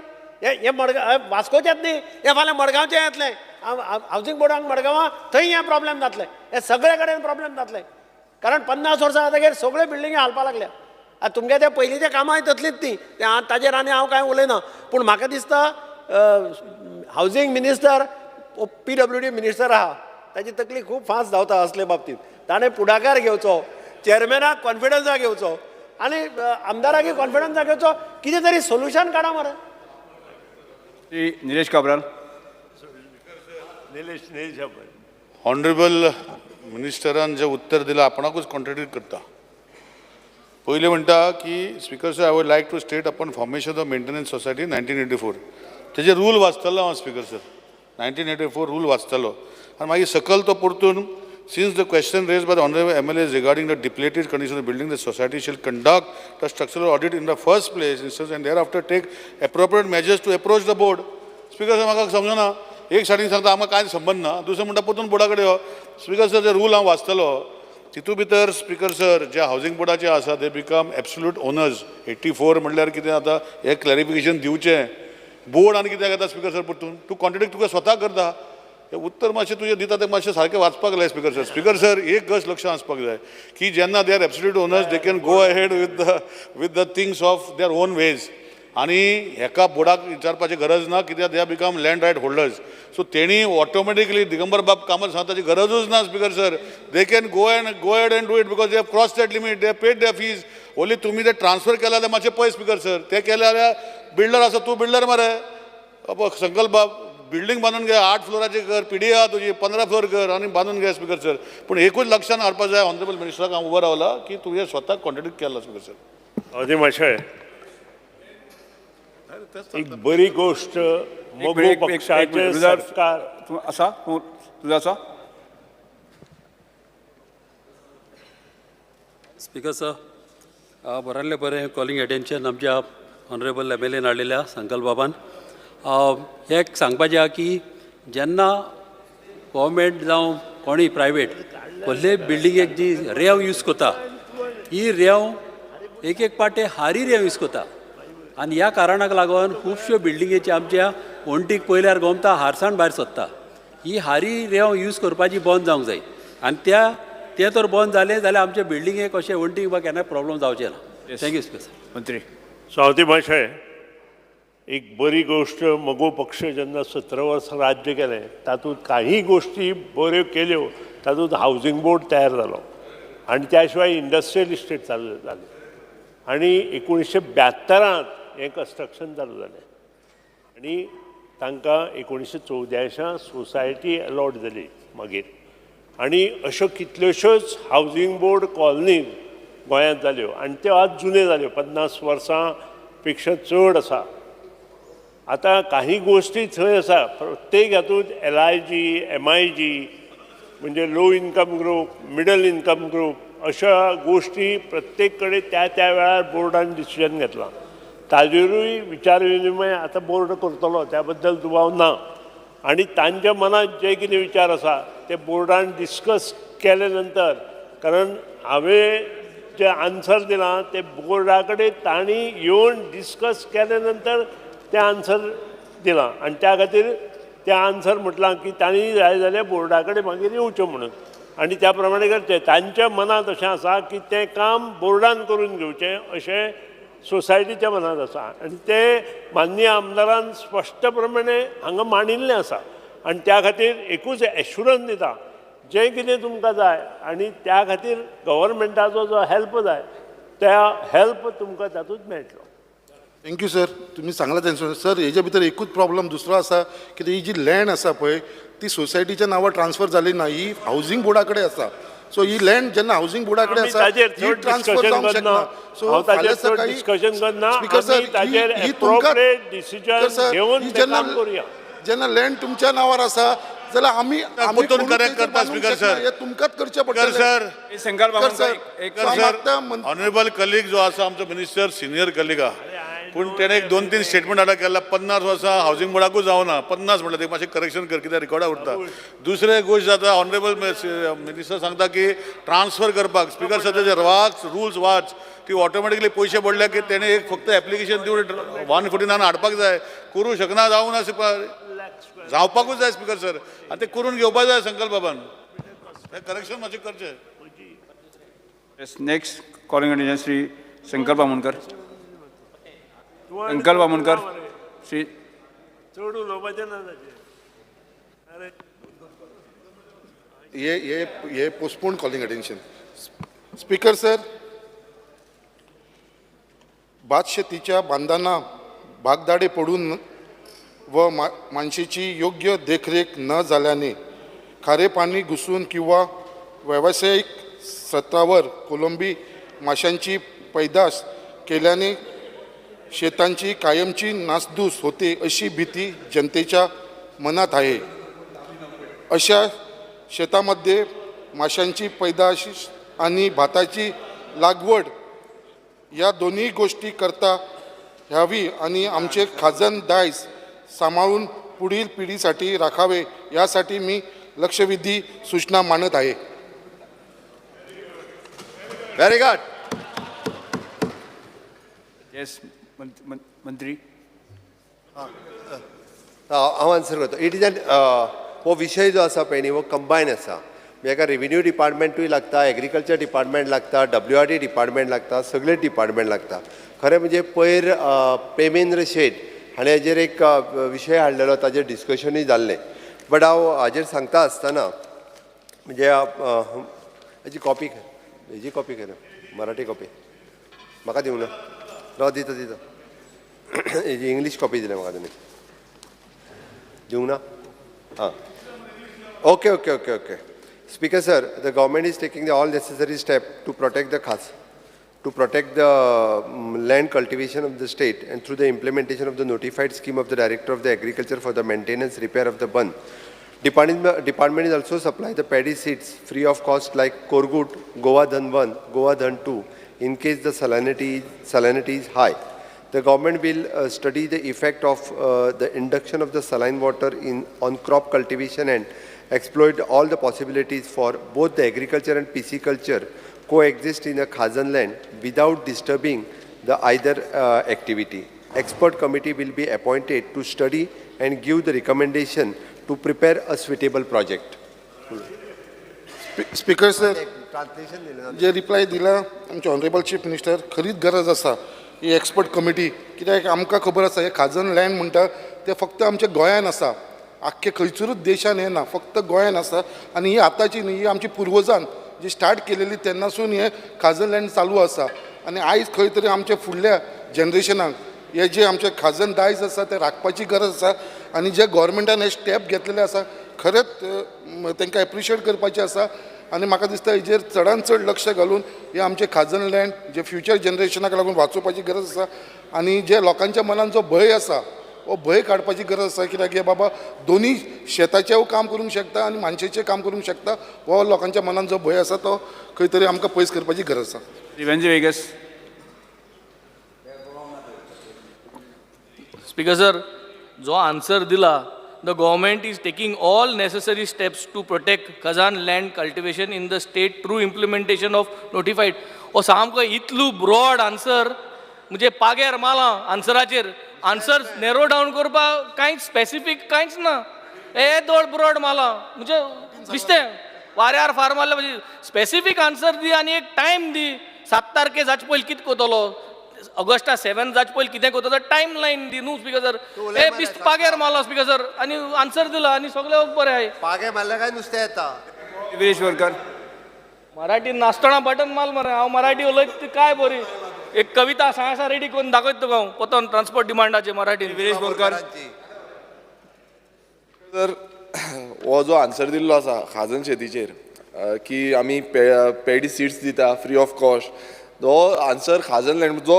हें मडगांव वास्कोचेंच न्ही, हें फाल्यां मडगांवचें येतलें, हावजींग बोर्डाक मडगांवां थंय हें प्रॉब्लेम जातलें, हें सगळे कडेन प्रॉब्लेम जातलें. कारण 50 वर्सां जातकीर सगळ्यो बिल्डिंगी हालपाक लागल्या. आतां तुमगे ते पयलींचे कामांय तसलींच ती, ताजेर आनी हांव कांय उलयना. पूण म्हाका दिसता हावजींग मिनिस्टर PWD minister आहा, ताजी तकली खूब फास्ट धांवता असले बाबतींत. ताणें फुडाकार घेवचो, चेअरमॅनाक कॉन्फिडन्सा घेवचो आनी आमदाराकय कॉन्फिडन्सा घेवचो, कितें तरी सोल्युशन काडा मरे. श्री निलेश काब्राल. निलेश ऑनरेबल मिनिस्टरान जें उत्तर दिलां आपणाकूच कॉन्ट्रडिक्ट करता. पयलीं म्हणटा की speaker sir, I would like to state upon formation of maintenance society 1984. तेजे रूल वाचतलो हांव स्पिकर सर, 1984 रूल वाचतलो आनी मागीर सकयल तो परतून since the question raised by the honourable MLAs regarding the depleted condition of building, the society shall conduct the structural audit in the first place instance and thereafter take appropriate measures to approach the board. Speaker sir, म्हाका समजना, एक सायडीन सांगता आमकां कांय संबंद ना, दुसरें म्हणटा परतून बोर्डा कडेन यो. स्पिकर सर, जे रूल हांव वाचतलो तितू भितर स्पिकर सर जे हावजींग बोर्डाचे आसा they become absolute owners. 84 म्हणल्यार कितें आतां हें क्लॅरिफिकेशन दिवचें. बोर्ड आनी कित्याक येता स्पिकर सर परतून तूं कॉन्ट्रडिक्ट तुका स्वता करता. हें उत्तर मातशें तुजें दिता तें मातशें सारकें वाचपाक जाय स्पिकर सर. स्पिकर सर, एक गज लक्षांत आसपाक जाय की जेन्ना they are absolute owners they can go ahead with the things of their own ways. आनी हेका बोर्डाक विचारपाची गरज ना, कित्याक they are become land right holders. So तेणी ऑटोमॅटिकली दिगंबर बाब कामत सांगता ताची गरजूच ना speaker sir. They can go and go ahead and do it because they have cross that limit, they have paid their fees. Only तुमी ते transfer केले जाल्यार मातशें पळय स्पिकर सर. ते केले जाल्यार बिल्डर आसा, तूं बिल्डर मरे संकल्प बाब, बिल्डींग बांदून घे, 8 फ्लोराची कर, पी डी आहा तुजी, 15 फ्लोर कर आनी बांदून घे स्पिकर सर. पूण एकूच लक्षान हाडपा जाय ऑनरेबल मिनिस्टराक हांव उबो रावला की तुवें स्वताक कॉन्ट्रडिक्ट केला स्पिकर सर. अदी मातशें एक बरी गोश्ट मगो पक्षाचें सरकार तूं आसा, तूं तुजो आसा. स्पीकर सर, बरातलें बरें कॉलिंग एटेन्शन आमच्या ऑनरेबल एमएलएन हाडलेल्या संकल्प बाबान. हें एक सांगपाचें आहा की जेन्ना गोवोरमेंट जावं कोणूय प्रायवेट कसलेय बिल्डिंगेक जी रेंव यूज करता, ही रेंव एक एक पाटे हारी रेंव यूज करता आनी ह्या कारणाक लागून खुबश्यो बिल्डिंगेची आमच्या वण्टीक पळयल्यार गोमता हारसाण भायर सरता. ही हारी रेंव यूज करपाची बंद जावंक जाय आनी त्या तें तर बंद जालें जाल्यार आमच्या बिल्डिंगेक अशें वण्टीक बा केन्ना प्रॉब्लम जावचें ना. Thank you speaker sir. मंत्री सावती माशे, एक बरी गोश्ट मगो पक्ष जेन्ना 17 वर्सां राज्य केलें तातूंत काही गोश्टी बऱ्यो केल्यो. तातूंत हावजींग बोर्ड तयार जालो आनी त्या शिवाय इंडस्ट्रियल इस्टेट चालू जाली आनी 1972 हें कन्स्ट्रक्शन चालू जालें आनी तांकां 1984 सोसायटी अलॉट जाली मागीर. आनी अश्यो कितल्योश्योच हावजींग बोर्ड कॉलनी गोंयांत जाल्यो आनी त्यो आज जुन्यो जाल्यो, 50 वर्सां पेक्षा चड आसा. आतां काही गोश्टी थंय आसा, प्रत्येक हातूंत LIG MIG म्हणजे low income group, middle income group अशा गोश्टी प्रत्येक कडेन त्या त्या वेळार बोर्डान डिसिजन घेतलां. ताजेरूय विचार विनिमय आतां बोर्ड करतलो त्या बद्दल दुबाव ना आनी तांच्या मनांत जे कितें विचार आसा ते बोर्डान डिस्कस केले नंतर, कारण हांवें जे आन्सर दिलां ते बोर्डा कडेन तांणी येवन डिस्कस केले नंतर तें आन्सर दिलां आनी त्या खातीर तें आन्सर म्हटलां की तांणी जाय जाल्यार बोर्डा कडेन मागीर येवचें म्हणून आनी त्या प्रमाणे करचें. तांच्या मनांत अशें आसा की तें काम बोर्डान करून घेवचें अशें सोसायटीच्या मनांत आसा आनी तें माननीय आमदारान स्पश्ट प्रमाणे हांगा मांडिल्लें आसा आनी त्या खातीर एकूच एश्युरन्स दिता जें कितें तुमकां जाय आनी त्या खातीर गव्हर्मेंटाचो जो हेल्प जाय त्या हेल्प तुमकां तातूंत मेळटलो. Thank you sir, तुमी सांगला तेंचो. सर हेजे भितर एकूच प्रॉब्लम दुसरो आसा की ही जी लँड आसा पळय ती सोसायटीच्या नांवार ट्रान्सफर जाली ना, ही हावजींग बोर्डा कडेन आसा. सो ही लँड जेन्ना हावजींग बोर्डा कडेन आसा ही ट्रान्सफर जावंक शकना. सो फाल्यां सकाळी स्पीकर सर ही तुमकां जेन्ना लँड तुमच्या नांवार आसा जाल्यार आमी परतून करेक्ट करता स्पीकर सर, हे तुमकांच करचें पडटलें sir. Sir honourable colleague जो आसा आमचो मिनिस्टर सिनियर कलीग आहा, पूण तेणें एक 2-3 स्टेटमेंट हाडा केला. 50 वर्सां हावजींग बोर्डाकूच जावना, 50 म्हणल्यार ते मातशें करेक्शन कर कित्याक रिकॉर्डा उरता. दुसरें गोश्ट जाता ऑनरेबल मिनिस्टर सांगता की ट्रान्सफर करपाक स्पीकर सर तेजे वाच रुल्स वाच ती ऑटोमॅटिकली पयशे पडल्या की तेणें एक फक्त एप्लिकेशन दिवन 149 हाडपाक जाय, करूं शकना जावना जावपाकूच जाय स्पीकर सर आनी तें करून घेवपाक जाय संकल्प बाबान, हें करेक्शन मातशें करचें. Next calling attention Shri Sankalp Amonkar. Sankalp Amonkar Shri चड उलोवपाचें ना ताचेर. हे हे हे postpone calling attention. Speaker sir, भातशेतीच्या बांदांना भागदाडे पडून व मानशेची योग्य देखरेख न झाल्याने खारे पाणी घुसून किंवा व्यावसायिक सत्रावर कोलंबी माशांची पैदास केल्याने शेतांची कायमची नासधूस होते अशी भीती जनतेच्या मनात आहे. अशा शेतामध्ये माशांची पैदास आणि भाताची लागवड या दोन्ही गोष्टी करता ह्यावी आणि आमचे खाजन दायज सांभाळून पुढील पिढीसाठी राखावे यासाठी मी लक्षवेधी सूचना मांडत आहे. Very good. Yes मंत्री. हांव आन्सर करता. It is an हो विशय जो आसा पळय न्ही हो कंबायन आसा. म्हणजे एका रेविन्यू डिपार्टमेंटूय लागता, एग्रीकल्चर डिपार्टमेंट लागता, WRD department लागता, सगळे डिपार्टमेंट लागता. खरें म्हणजे पयर प्रेमेंद्र शेट हाणें हाजेर एक विशय हाडलेलो, ताजेर डिस्कशनूय जाल्लें. बट हांव हाजेर सांगता आसतना म्हणजे हाजी कॉपी, हेजी कॉपी कर, मराठी कॉपी. म्हाका दिवंक ना, राव दिता दिता. हेजी इंग्लीश कॉपी दिल्या म्हाका तुमी, दिवंक ना? आं, okay okay okay okay. Speaker sir, the government is taking the all necessary step to protect the khas to protect the land cultivation of the state and through the implementation of the notified scheme of the Director of the Agriculture for the maintenance repair of the bund. Department is also supply the paddy seeds free of cost like Korgut, Goa Dhan 1, Goa Dhan 2 in case the salinity is high. The government will study the effect of the induction of the saline water on crop cultivation and exploit all the possibilities for both the agriculture and pisciculture coexist in a Khazan land without disturbing the either activity. Expert committee will be appointed to study and give the recommendation to prepare a suitable project. Speaker sir, J reply दिला आमचे honourable chief minister, खरीच गरज आसा ही expert committee, कित्याक आमकां खबर आसा हे खाजन लँड म्हणटा ते फक्त आमच्या गोंयान आसा, आख्खे खंयसरूच देशान हें ना, फक्त गोंयान आसा. आनी ही आतांची न्ही, ही आमची पुर्वजान जी स्टार्ट केलेली तेन्नासून हें खाजन लँड चालू आसा. आनी आयज खंय तरी आमच्या फुडल्या जनरेशनाक हे जे आमचे खाजन दायज आसा ते राखपाची गरज आसा. आनी जे गोवोरमेंटान हे स्टेप घेतलेले आसा खरेंच तांकां एप्रिशिएट करपाचें आसा. आनी म्हाका दिसता हेजेर चडान चड लक्ष घालून हे आमचे खाजन लँड जे फ्युचर जनरेशनाक लागून वाचोवपाची गरज आसा. आनी जे लोकांच्या मनान जो भंय आसा हो भंय काडपाची गरज आसा, कित्याक हे बाबा दोनी शेताचें काम करूंक शकता आनी मानशेचें काम करूंक शकता, हो लोकांच्या मनान जो भंय आसा तो खंय तरी आमकां पयस करपाची गरज आसा. Venzy Viegas. Speaker sir, जो आन्सर दिला, the government is taking all necessary steps to protect Khazan land cultivation in the state through implementation of notified. हो सामको इतलो ब्रॉड आन्सर, म्हणजे पाग्यार माला आन्सराचेर, आन्सर नॅरो डावन करपाक कांयच स्पेसिफीक कांयच ना, येदोळ ब्रॉड माला म्हणजे दिसतें वाऱ्यार फार मारले. म्हणजे स्पेसिफीक आन्सर दी आनी एक टायम दी, 7 तारखे जाचे पयलीं कितें करतलो, ऑगस्टा 7 जाचे पयलीं कितें करतलो, टायम लायन दी न्हू स्पीकर सर. हे बेश्ट पाग्यार मारलो स्पीकर सर आनी आन्सर दिला आनी सगळें बरें आहाय. पागे मारल्यार काय नुस्तें येता. विरेश बोरकर. मराठी नासतना बटन माल मरे, हांव मराठी उलयत ती काय बरी एक कविता सांग आसा रेडी करून दाखयत तुका हांव पोतोन ट्रान्सपोर्ट डिमांडाचे मराठीन. विरेश बोरकर. तर हो जो आन्सर दिल्लो आसा खाजन शेतीचेर की आमी पेडी सीड्स दिता फ्री ऑफ कॉस्ट, जो आन्सर खाजन लँड जो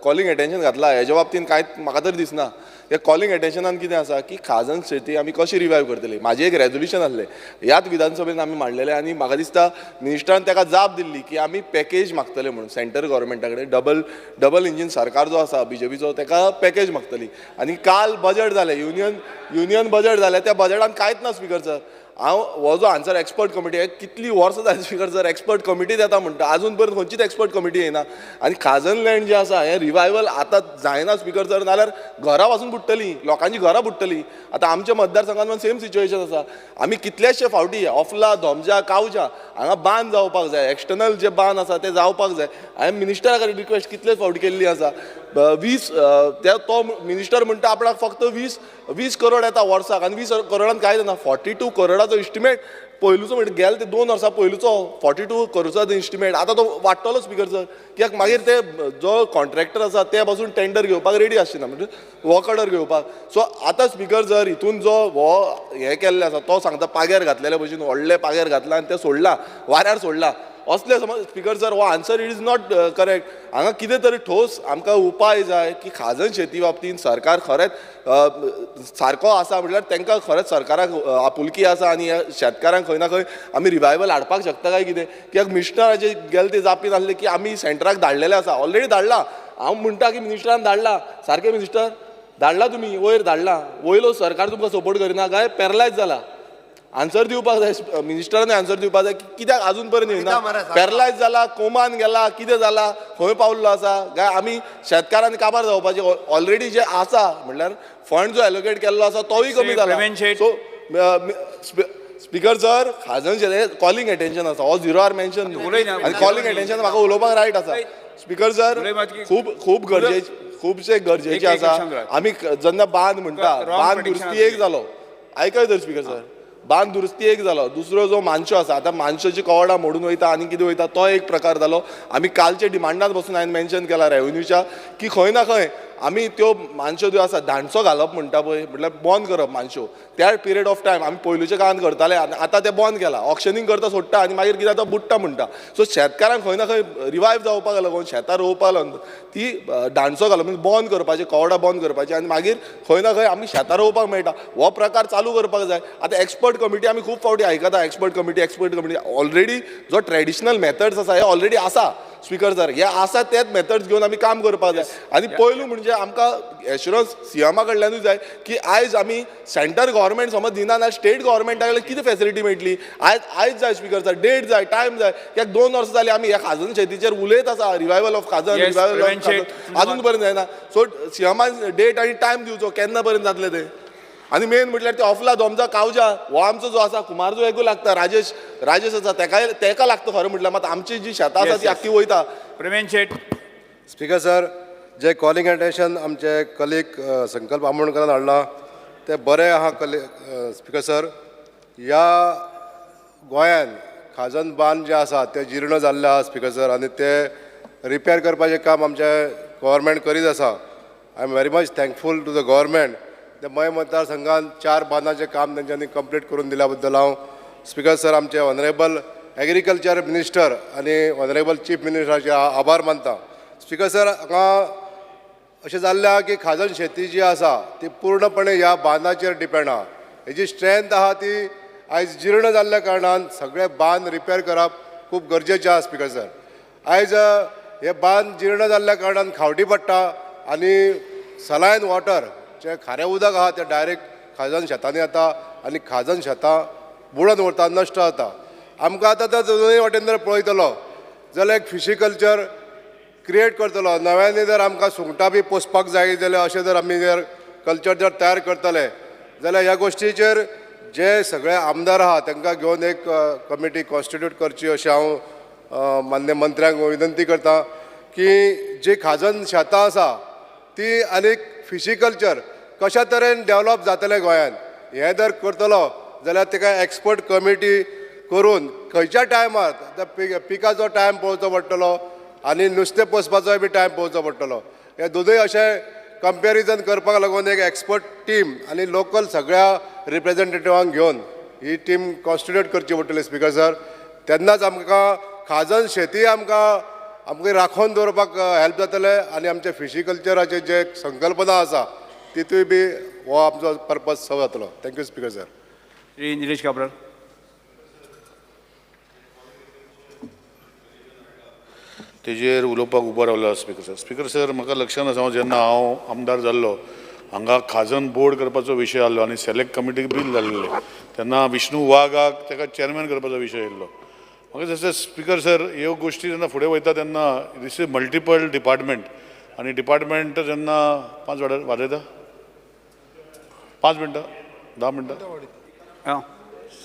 कॉलिंग एटेन्शन घातला हेज्या बाबतीन कांयच म्हाका तरी दिसना. त्या कॉलिंग एटेन्शनान कितें आसा की खाजन शेती आमी कशी रिवायव करतली. म्हाजें एक रेजोल्युशन आसलें ह्याच विधानसभेन आमी मांडलेलें आनी म्हाका दिसता मिनिस्टरान ताका जाप दिल्ली की आमी पॅकेज मागतले म्हणून सेंटर गव्हर्मेंटा कडेन, डबल इंजीन सरकार जो आसा बीजेपीचो ताका पॅकेज मागतली. आनी काल बजट जालें, युनियन बजट जालें, त्या बजटान कांयच ना स्पीकर सर. हांव हो जो आन्सर एक्सपर्ट कमिटी कितली वर्सां जाली स्पीकर सर एक्सपर्ट कमिटी येता म्हणटा, आजून पर्यंत खंयचीच एक्सपर्ट कमिटी येना. आनी खाजन लँड जें आसा हें रिवायवल आतां जायना स्पीकर सर, नाल्यार घरां पासून बुडटलीं, लोकांची घरां बुडटलीं. आतां आमच्या मतदारसंघान सेम सिच्युएशन आसा. आमी कितलेशे फावटी ऑफला, धोमजा, कावजा हांगा बांद जावपाक जाय, एक्सटर्नल जे बांद आसा ते जावपाक जाय. हांवें मिनिस्टरा कडेन रिक्वेस्ट कितलेच फावटी केल्ली आसा. 20 तो मिनिस्टर म्हणटा आपणाक फक्त 20 करोड येता वर्साक आनी 20 करोडान कांय जायना. 42 करोडाचो इस्टिमेट पयलूचो म्हणटा गेले ते 2 वर्सां पयलूचो 42 करोडाचो इस्टिमेट आतां तो वाडटलो स्पीकर सर, कित्याक मागीर ते जो कॉन्ट्रॅक्टर आसा ते पासून टेंडर घेवपाक रेडी आसचे ना, म्हणजे वर्क ऑर्डर घेवपाक. सो आतां स्पीकर सर हितून जो हो हें केल्लें आसा तो सांगता पाग्यार घातलेले भशेन व्हडले पाग्यार घातला आनी ते सोडला, वाऱ्यार सोडला. असले समज स्पीकर सर हो answer it is not correct. हांगा कितें तरी ठोस आमकां उपाय जाय की खाजन शेती बाबतीन सरकार खरेंच सारको आसा म्हटल्यार तांकां खरेंच सरकाराक आपुलकी आसा आनी ह्या शेतकारांक खंय ना खंय आमी रिवायवल हाडपाक शकता काय कितें. कित्याक मिनिस्टराचे गेले ते जापीन आसले की आमी सेंटराक धाडलेले आसा, ऑलरेडी धाडला. हांव म्हणटा की मिनिस्टरान धाडला, सारकें मिनिस्टर धाडला, तुमी वयर धाडला, वयलो सरकार तुमकां सपोर्ट करिना काय पॅरलायज जाला. आन्सर दिवपाक जाय मिनिस्टरान, आन्सर दिवपाक जाय की कित्याक अजून पर्यंत येना, पॅरलायज जाला, कोमान गेला, कितें जाला, खंय पावल्लो आसा काय. आमी शेतकारांनी काबार जावपाचे ऑलरेडी जे आसा म्हणल्यार फंड जो एलोकेट केल्लो आसा तोय कमी जाला. सो स्पीकर सर खाजन शेत कॉलिंग एटेन्शन आसा, हो झिरो आर मेन्शन आनी कॉलिंग एटेन्शन म्हाका उलोवपाक रायट आसा. स्पीकर सर खूब खूब गरजेचे, खुबशे गरजेचे आसा. आमी जेन्ना बांद म्हणटा, बांद दुरुस्ती एक जालो, आयकय तर स्पीकर सर, बांद दुरुस्ती एक जालो. दुसरो जो मानशो आसा, आतां मानशोची कवडां मोडून वयता आनी कितें वयता, तो एक प्रकार जालो. आमी कालचे डिमांडान बसून हांवें मेन्शन केला रेवन्यूच्या की खंय ना खंय आमी त्यो मानश्यो ज्यो आसा धांडसो घालप म्हणटा पळय, म्हटल्यार बंद करप मानश्यो त्या पिरियड ऑफ टायम आमी पयलूच्या काळान करताले आनी आतां तें बंद केलां. ऑक्शनींग करता सोडटा आनी मागीर कितें जाता, बुडटा म्हणटा. सो शेतकारांक खंय ना खंय रिवायव जावपाक लागून, शेतां रोवपाक लागून ती दांडसो घालप म्हणजे बंद करपाची, कवडां बंद करपाची आनी मागीर खंय ना खंय आमी शेतां रोवपाक मेळटा हो प्रकार चालू करपाक जाय. आतां एक्सपर्ट कमिटी आमी खूब फावटी आयकता, एक्सपर्ट कमिटी ऑलरेडी जो ट्रेडिशनल मेथड्स आसा हे ऑलरेडी आसा स्पीकर सर, हे आसा तेच मेथड्स घेवन आमी काम करपाक जाय. आनी पयलू म्हणजे आमकां एश्युरन्स सीएमा कडल्यानूय जाय की आयज आमी सेंटर गव्हर्मेंट समज दिना जाल्यार स्टेट गव्हर्मेंटा कडल्यान कितें फेसिलिटी मेळटली. आयज जाय स्पीकर सर, डेट जाय, टायम जाय. कित्याक 2 वर्सां जालीं आमी ह्या खाजन शेतीचेर उलयत आसा, रिवायवल ऑफ खाजन, रिवायवल ऑफ खाजन अजून पर्यंत जायना. सो सीएमान डेट आनी टायम दिवचो केन्ना पर्यंत जातलें तें. आनी मेन म्हटल्यार ते ऑफला दोमजा कावजा हो आमचो जो आसा कुमारजो एकू लागता, राजेश आसा तेका लागता खरें म्हटल्यार. मात आमची जी शेतां आसा ती आख्खी वयता. प्रवीण शेट. स्पीकर सर, जे कॉलिंग अटेन्शन आमचे कलीग संकल्प आमोणकरान हाडलां ते बरें आहा. स्पीकर सर, ह्या गोंयान खाजन बांद जे आसा ते जीर्ण जाल्ले आहा स्पीकर सर, आनी ते रिपेर करपाचें काम आमचें गव्हर्मेंट करीत आसा. I am very much thankful to the government. ते मय मतदारसंघान 4 बांदाचें काम तेंच्यांनी कंप्लीट करून दिल्या बद्दल हांव स्पीकर सर आमचे ऑनरेबल एग्रीकल्चर मिनिस्टर आनी ऑनरेबल चीफ मिनिस्टराचे आभार मानता. स्पीकर सर, हांगा अशें जाल्लें आहा की खाजन शेती जी आसा ती पूर्णपणे ह्या बांदाचेर डिपेंड आहा. हेजी स्ट्रेंथ आहा ती आयज जीर्ण जाल्ल्या कारणान सगळे बांद रिपेर करप खूब गरजेचें आहा स्पीकर सर. आयज हे बांद जीर्ण जाल्ल्या कारणान खावटी पडटा आनी सलायन वॉटर जें खारें उदक आहा तें डायरेक्ट खाजन शेतांनी येता आनी खाजन शेतां बुडोन उरता, नश्ट जाता. आमकां आतां तो दोनूय वाटेन जर पळयतलो जाल्यार एक फिशीकल्चर क्रिएट करतलो नव्याने, जर आमकां सुंगटां बी पोसपाक जाय जाल्यार अशें जर आमी जर कल्चर जर तयार करतले जाल्यार ह्या गोश्टीचेर जे सगळे आमदार आहा तांकां घेवन एक कमिटी कॉन्स्टिट्यूट करची अशें हांव मान्य मंत्र्यांक विनंती करता की जी खाजन शेतां आसा ती आनी फिशीकल्चर कशा तरेन डेवलप जातलें गोंयान हें जर करतलो जाल्यार ताका एक्सपर्ट कमिटी करून खंयच्या टायमार पिकाचो टायम पळोवचो पडटलो आनी नुस्तें पोसपाचोय बी टायम पळोवचो पडटलो. हे दोनूय अशें कंपेरिजन करपाक लागून एक एक्सपर्ट टीम आनी लोकल सगळ्या रिप्रेजेंटेटिवांक घेवन ही टीम कॉन्स्टिट्यूट करची पडटली स्पीकर सर. तेन्नाच आमकां खाजन शेती आमकां आमकां राखोवन दवरपाक हेल्प जातलें आनी आमचे फिशीकल्चराचे जे संकल्पना आसा तितूय बी हो आमचो पर्पज सर्व जातलो. Thank you speaker sir. Shri Nilesh Cabral. तेजेर उलोवपाक उबो रावलो स्पीकर सर. स्पीकर सर, म्हाका लक्षान आसा जेन्ना हांव आमदार जाल्लो हांगा खाजन बोर्ड करपाचो विशय आसलो आनी सिलेक्ट कमिटीक बील जाल्लें तेन्ना विष्णू वाघाक ताका चेअरमॅन करपाचो विशय येयल्लो. म्हाका दिसता स्पीकर सर ह्यो गोश्टी जेन्ना फुडें वयता तेन्ना this is multiple department आनी डिपार्टमेंट जेन्ना 5 वाजयता 5 मिनटां 10 मिनटां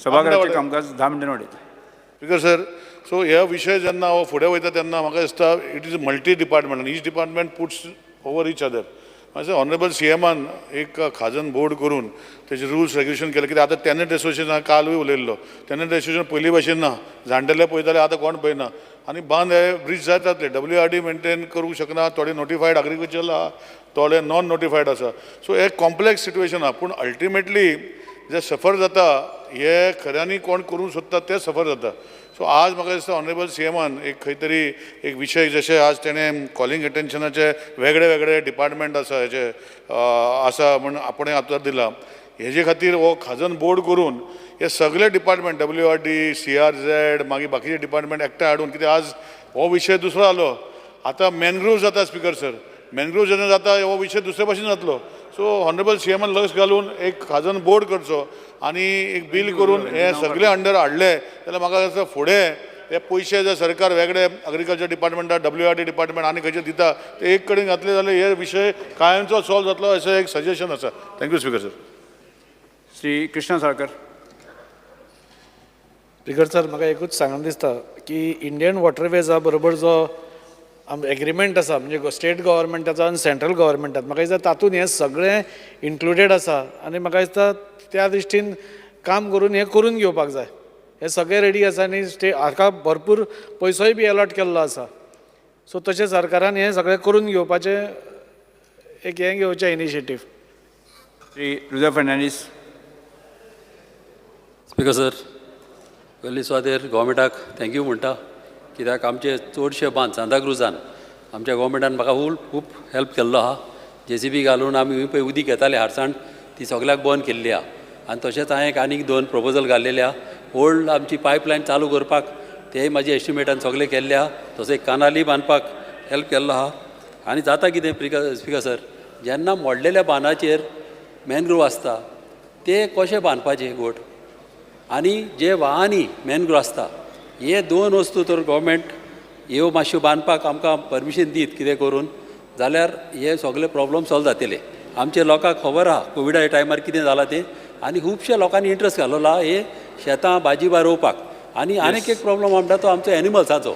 सभाघराचें कामकाज 10 मिनटां वाडयता. स्पीकर सर, सो हे विशय जेन्ना हो फुडें वयता तेन्ना म्हाका दिसता it is multi department आनी each department puts over each other. म्हाका ऑनरेबल सीएमान एक खाजन बोर्ड करून तेजे रुल्स रेग्युलेशन केले. कित्याक आतां टेनंट एसोसिएशन कालूय उलयल्लो, टेनंट एसोसिएशन पयलीं भाशेन ना, जाणटेले पळयताले आतां कोण पळयना आनी बांद हे ब्रिज जायत जातले. WRD maintain करूंक शकना, थोडे नोटिफायड एग्रीकल्चर आहा, थोडे नॉन नोटिफायड आसा. सो हे कॉम्प्लेक्स सिट्युएशन आहा, पूण अल्टिमेटली जे सफर जाता हे खऱ्यांनी कोण करूंक सोदता ते सफर जाता. सो आज म्हाका दिसता ऑनरेबल सीएमान एक खंय तरी एक विशय जशें आज तेणें कॉलिंग अटेन्शनाचे वेगळे वेगळे डिपार्टमेंट आसा हेजे आसा म्हण आपणें आतां दिला, हेजे खातीर हो खाजन बोर्ड करून हे सगळे डिपार्टमेंट WRD, CRZ मागीर बाकीचे डिपार्टमेंट एकठांय हाडून, कित्याक आज हो विशय दुसरो जालो, आतां मॅनग्रोव जाता स्पीकर सर, मॅनग्रोव जेन्ना जाता हो विशय दुसरे भाशेन जातलो. सो ऑनरेबल सीएमान लक्ष घालून एक खाजन बोर्ड करचो आनी एक बील करून हे सगळे अंडर हाडले जाल्यार म्हाका दिसता फुडें हे पयशे जर सरकार वेगळे एग्रीकल्चर डिपार्टमेंटाक, WRD department आनी खंयचे दिता ते एक कडेन घातले जाल्यार हे विशय कायमचो सॉल्व जातलो अशें एक सजेशन आसा. Thank you speaker sir. Shri Krishna Salkar. Speaker sir, म्हाका एकूच सांगन दिसता की इंडियन वॉटरवेजा बरोबर जो एग्रीमेंट आसा म्हणजे स्टेट गव्हर्मेंटाचो आनी सेंट्रल गव्हर्मेंटाचो, म्हाका दिसता तातूंत हें सगळें इन्क्लुडेड आसा आनी म्हाका दिसता त्या दृश्टीन काम करून हें करून घेवपाक जाय. हें सगळें रेडी आसा आनी स्टे हाका भरपूर पयसोय बी एलॉट केल्लो आसा. सो तशें सरकारान हें सगळें करून घेवपाचें एक हें घेवचें initiative. Shri Rujay Fernandes. Speaker sir, पयलीं सुवातेर गोवोरमेंटाक thank you म्हणटा, कित्याक आमचे चडशे बांद सांताक्रुजान आमच्या गोवोरमेंटान म्हाका खूब हेल्प केल्लो आहा. जेसीबी घालून आमी पळय उदीक घेताले हारसाण, ती सगल्याक बंद केल्ली आहा. आनी तशेंच हांवें एक आनीक 2 प्रपोजल घाल्लेले आहा. ओल्ड आमची पायपलायन चालू करपाक तेय म्हाजे एस्टिमेटान सगळें केल्ले आहा. तशें कानाली बांदपाक हेल्प केल्लो आहा. आनी जाता कितें स्पीकर सर, जेन्ना मोडलेल्या बांदाचेर मॅनग्रोव आसता ते कशें बांदपाचे गोट आनी जे वाहांनी मॅनग्रोव आसता, हे 2 वस्तू तर गोवोरमेंट ह्यो मातश्यो बांदपाक आमकां परमिशन दीत कितें करून जाल्यार हे सगळे प्रॉब्लम सॉल्व जातले. आमचे लोकांक खबर आहा कोविडा टायमार कितें जालां तें, आनी खुबशे लोकांनी इंट्रस्ट घालोला हे शेतां भाजी बा रोवपाक. आनी आनीक एक प्रॉब्लम म्हणटा तो आमचो एनिमल्साचो.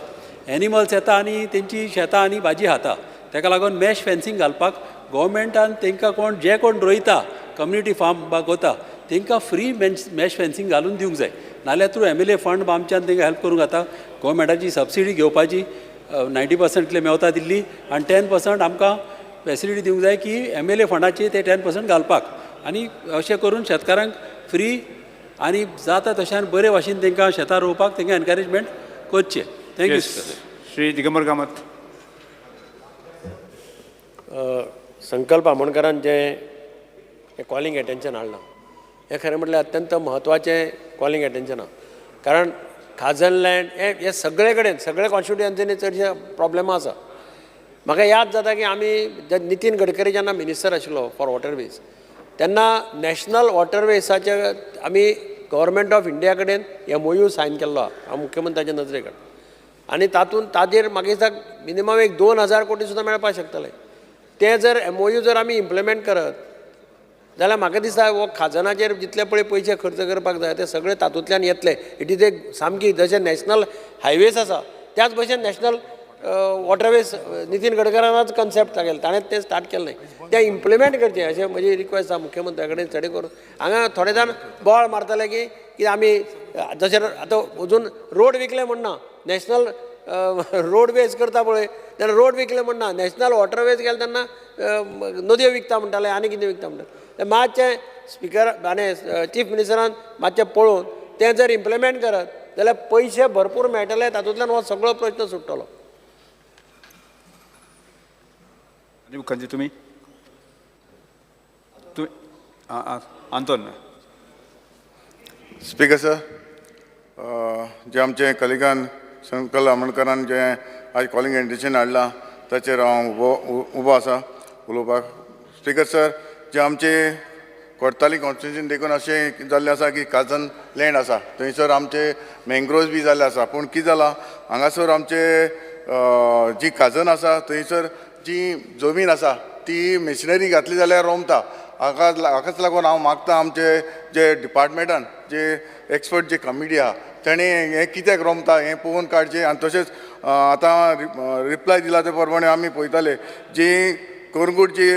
एनिमल्स येता आनी तेंची शेतां आनी भाजी खाता. तेका लागून मॅश फेन्सींग घालपाक गोवोरमेंटान तेंकां कोण जे कोण रोयता कम्युनिटी फार्म बा कोता तेंकां फ्री मॅश फेन्सींग घालून दिवंक जाय. नाल्यार थ्रू MLA fund आमच्यान तेंकां हेल्प करूंक जाता. गोवोरमेंटाची सबसिडी घेवपाची 90% इतले मेवता दिल्ली आनी 10% आमकां फेसिलिटी दिवंक जाय की MLA फंडाचे ते 10% घालपाक. आनी अशें करून शेतकारांक फ्री आनी जाता तशें बरे भाशेन तेंकां शेतां रोवपाक तेंकां एनकरेजमेंट करचें. Thank you sir. Shri Digambar Kamat. Sankalp आमोणकरान जें कॉलिंग एटेन्शन हाडलां हें खरें म्हटल्यार अत्यंत म्हत्वाचें कॉलिंग एटेन्शन आहा. कारण खाजन लँड हे सगळे कडेन सगळे कॉन्स्टिट्युएन्सीनी चडशे प्रॉब्लेमां आसा. म्हाका याद जाता की आमी नितीन गडकरी जेन्ना मिनिस्टर आशिल्लो फॉर वॉटरवेज तेन्ना नॅशनल वॉटरवेजाचे आमी गव्हर्मेंट ऑफ इंडिया कडेन MOU sign केल्लो आहा मुख्यमंत्र्याच्या नजरे कडेन, आनी तातूंत ताजेर म्हाका दिसता मिनिमम एक 2000 कोटी सुद्दां मेळपाक शकतले. तें जर MOU जर आमी इम्प्लिमेंट करत जाल्यार म्हाका दिसता हो खाजनाचेर जितले पळय पयशे खर्च करपाक जाय ते सगळे तातूंतल्यान येतले. It is एक सामकी जशें नॅशनल हायवेज आसा त्याच भशेन नॅशनल वॉटरवेज नितीन गडकरानच कन्सेप्ट केलें, ताणें तें स्टार्ट केल्लें, तें इम्प्लिमेंट करचें अशें म्हजी रिक्वेस्ट आसा मुख्यमंत्र्या कडेन. चड करून हांगा थोडे जाण बोवाळ मारताले की आमी जशें आतां अजून रोड विकले म्हण ना, नॅशनल रोडवेज करता पळय तेन्ना रोड विकले म्हण ना, नॅशनल वॉटरवेज गेले तेन्ना नदयो विकता म्हणटाले आनी कितें विकता म्हणटाले. मातशें स्पिकर आनी चीफ मिनिस्टरान मातशें पळोवन तें जर इम्प्लिमेंट करत जाल्यार पयशे भरपूर मेळटले, तातूंतल्यान हो सगळो प्रश्न सुट्टलो. मुखर्जी तुमी आंतोन. स्पीकर सर, जे आमचे कलिगान संकल्प आमोणकरान जे आज कॉलिंग एटेन्शन हाडलां ताचेर हांव उबो आसा उलोवपाक. स्पीकर सर, जे आमचे कोडताली कॉन्स्टिट्युएन्सीन देखून अशें जाल्लें आसा की खाजन लँड आसा थंयसर आमचे मँग्रोव्स बी जाल्ले आसा, पूण कितें जालां हांगासर आमचे जी खाजन आसा थंयसर जी जमीन आसा ती मशिनरी घातली जाल्यार रोमता. हाकाच लागून हांव मागता आमचे जे डिपार्टमेंटान जे एक्सपर्ट जे कमिटी आहा तेणें हें कित्याक रोमता हें पळोवन काडचें. आनी तशेंच आतां रिप्लाय दिला ते प्रमाणे आमी पळयताले जी कोरगूट जी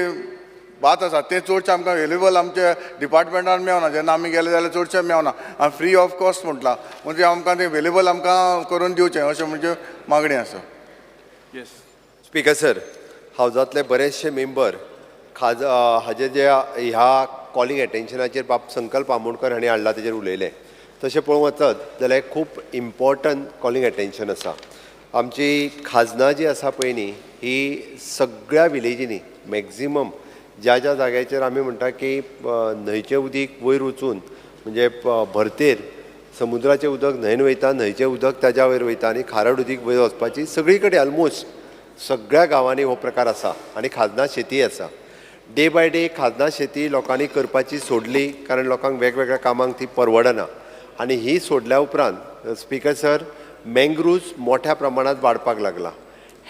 भात आसा तें चडशें आमकां अवेलेबल आमच्या डिपार्टमेंटान मेवना, जेन्ना आमी गेले जाल्यार चडशें मेवना आनी फ्री ऑफ कॉस्ट म्हटलां, म्हणजे आमकां तें अवेलेबल आमकां करून दिवचें अशें म्हणजे मागणी आसा. स्पीकर सर, हावजांतले बरेचशे मेंबर खाज हाजे जे ह्या कॉलिंग एटेन्शनाचेर बाब संकल्प आमोणकर हांणी हाडला तेजेर उलयले. तशें पळोवंक वचत जाल्यार खूब इम्पॉर्टंट कॉलिंग एटेन्शन आसा. आमची खाजनां जी आसा पळय न्ही ही सगळ्या विलेजींनी मॅक्झिमम ज्या ज्या जाग्याचेर आमी म्हणटा की न्हंयचें उदीक वयर वचून म्हणजे भरतेर समुद्राचें उदक न्हंयेन वयता, न्हंयचें उदक ताज्या वयर वयता आनी खारड उदीक वयर वचपाची सगळी कडेन ऑलमोस्ट सगळ्या गांवांनी हो प्रकार आसा आनी खाजनां शेती आसा. डे बाय डे खाजनां शेती लोकांनी करपाची सोडली कारण लोकांक वेगवेगळ्या कामांक ती परवडना आनी ही सोडल्या उपरांत स्पीकर सर मँग्रुव्स मोठ्या प्रमाणांत वाडपाक लागला.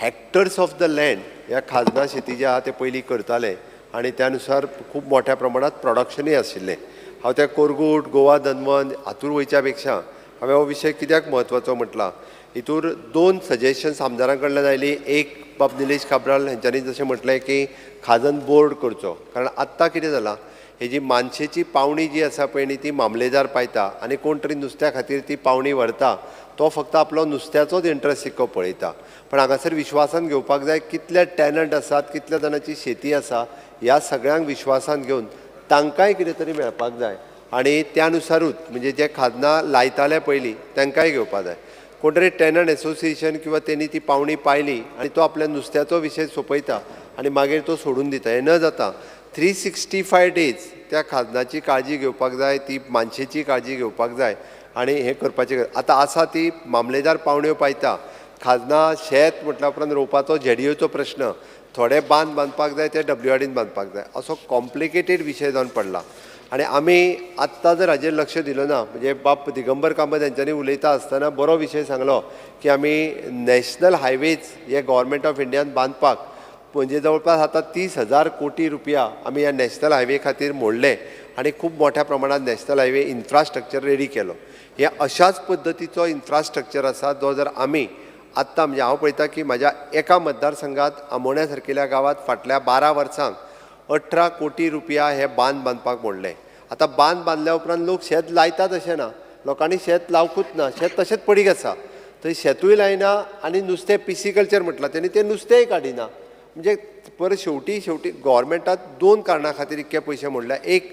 हॅक्टर्स ऑफ the land ह्या खाजनां शेती जे आहा ते पयलीं करताले आनी त्या नुसार खूब मोठ्या प्रमाणांत प्रोडक्शनूय आशिल्लें. हांव त्या कोरगूट गोवा दनवन हातूर वयच्या पेक्षा हांवें हो विशय कित्याक म्हत्वाचो म्हटला, हितूर 2 सजेशन्स आमदारां कडल्यान आयली. एक बाब निलेश काब्राल हेंच्यांनी जशें म्हटलें की खाजन बोर्ड करचो, कारण आत्तां कितें जालां हेजी मानशेची पावणी जी आसा पळय न्ही ती मामलेदार पायता आनी कोण तरी नुस्त्या खातीर ती पावणी व्हरता, तो फक्त आपलो नुस्त्याचोच इंट्रस्ट सिक्को पळयता. पण हांगासर विश्वासान घेवपाक जाय कितले टॅनंट आसात, कितल्या जाणांची शेती आसा, ह्या सगळ्यांक विश्वासान घेवन तांकांय कितें तरी मेळपाक जाय आनी त्या नुसारूच म्हणजे जे खाजनां लायताले पयलीं तांकांय घेवपाक जाय. कोण तरी टॅनंट एसोसिएशन किंवा तेणी ती पावणी पायली आनी तो आपल्या नुस्त्याचो विशय सोंपयता आनी मागीर तो सोडून दिता. हें न जाता 365 डेज त्या खाजनाची काळजी घेवपाक जाय, ती मानशेची काळजी घेवपाक जाय आनी हें करपाची गरज. आतां आसा ती मामलेदार पावण्यो पायता, खाजनां शेत म्हटल्या उपरांत रोवपाचो झेडयोचो प्रश्न, थोडे बांद बांदपाक जाय ते डब्ल्यूआरडीन बांदपाक जाय, असो कॉम्प्लिकेटेड विशय जावन पडला. आनी आमी आत्तां जर हाजेर लक्ष दिलो ना, म्हणजे बाब दिगंबर कामत हेंच्यांनी उलयता आसतना बरो विशय सांगलो की आमी नॅशनल हायवेज हे गव्हर्मेंट ऑफ इंडियान बांदपाक म्हणजे जवळपास आतां 30,000 कोटी रुपया आमी ह्या नॅशनल हायवे खातीर मोडले आनी खूब मोठ्या प्रमाणात नॅशनल हायवे इन्फ्रास्ट्रक्चर रेडी केलो. हे अशाच पद्दतीचो इन्फ्रास्ट्रक्चर आसा जो जर आमी आत्तां म्हणजे हांव पळयता की म्हाज्या एका मतदारसंघात आमोण्या सारकेल्या गांवांत फाटल्या 12 वर्सांक 18 कोटी रुपया हे बांद बांदपाक मोडले. आतां बांद बांदल्या उपरांत लोक शेत लायतात अशें ना, लोकांनी शेत लावकूच ना, शेत तशेंच पडीक आसा, थंय शेतूय लायना आनी नुस्तें पिसिकल्चर म्हटलां तेणी तें नुस्तेंय काडिना. म्हणजे परत शेवटी शेवटी गव्हर्मेंटान 2 कारणां खातीर इतके पयशे मोडल्या. एक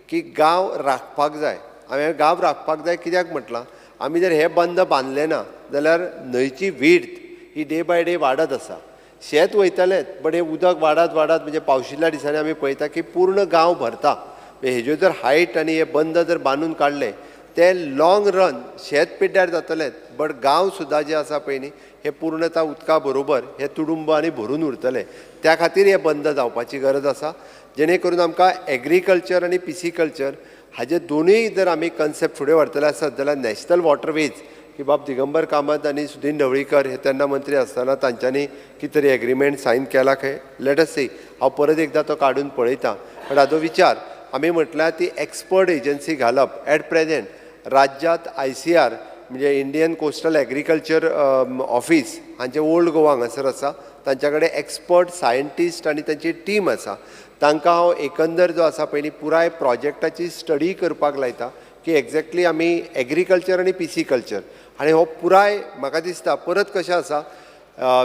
की गांव राखपाक जाय, हांवें गांव राखपाक जाय कित्याक म्हटलां, आमी जर हे बंद बांदले ना जाल्यार न्हंयची विड्थ ही डे बाय डे वाडत आसा. शेत वयतलेंच बट हें उदक वाडत वाडत म्हणजे पावशिल्ल्या दिसांनी आमी पळयता की पूर्ण गांव भरता. हेज्यो जर हायट आनी हे बंद जर बांदून काडले ते लॉंग रन शेत पिड्ड्यार जातलेंच बट गांव सुद्दां जे आसा पळय न्ही हे पूर्णता उदका बरोबर हे तुडुंब आनी भरून उरतले. त्या खातीर हे बंद जावपाची गरज आसा, जेणे करून आमकां एग्रीकल्चर आनी पिसिकल्चर हाजे दोनूय जर आमी कन्सेप्ट फुडें व्हरतले आसत जाल्यार नॅशनल वॉटरवेज की बाब दिगंबर कामत आनी सुदीन ढवळीकर हे तेन्ना मंत्री आसतना तांच्यांनी कितें तरी एग्रीमेंट सायन केला खंय, let us सी, हांव परत एकदां तो काडून पळयता. बट हाजो विचार आमी म्हटल्यार ती एक्सपर्ट एजन्सी घालप. एट प्रेजेंट राज्यांत ICR म्हणजे इंडियन कोस्टल एग्रीकल्चर ऑफीस हांचे ओल्ड गोवा हांगासर आसा, तांच्या कडेन एक्सपर्ट सायंटिस्ट आनी तांची टीम आसा. तांकां हांव एकंदर जो आसा पयलीं पुराय प्रोजेक्टाची स्टडी करपाक लायता की एक्झॅक्टली आमी एग्रीकल्चर आनी पिसिकल्चर आनी हो पुराय म्हाका दिसता परत कशें आसा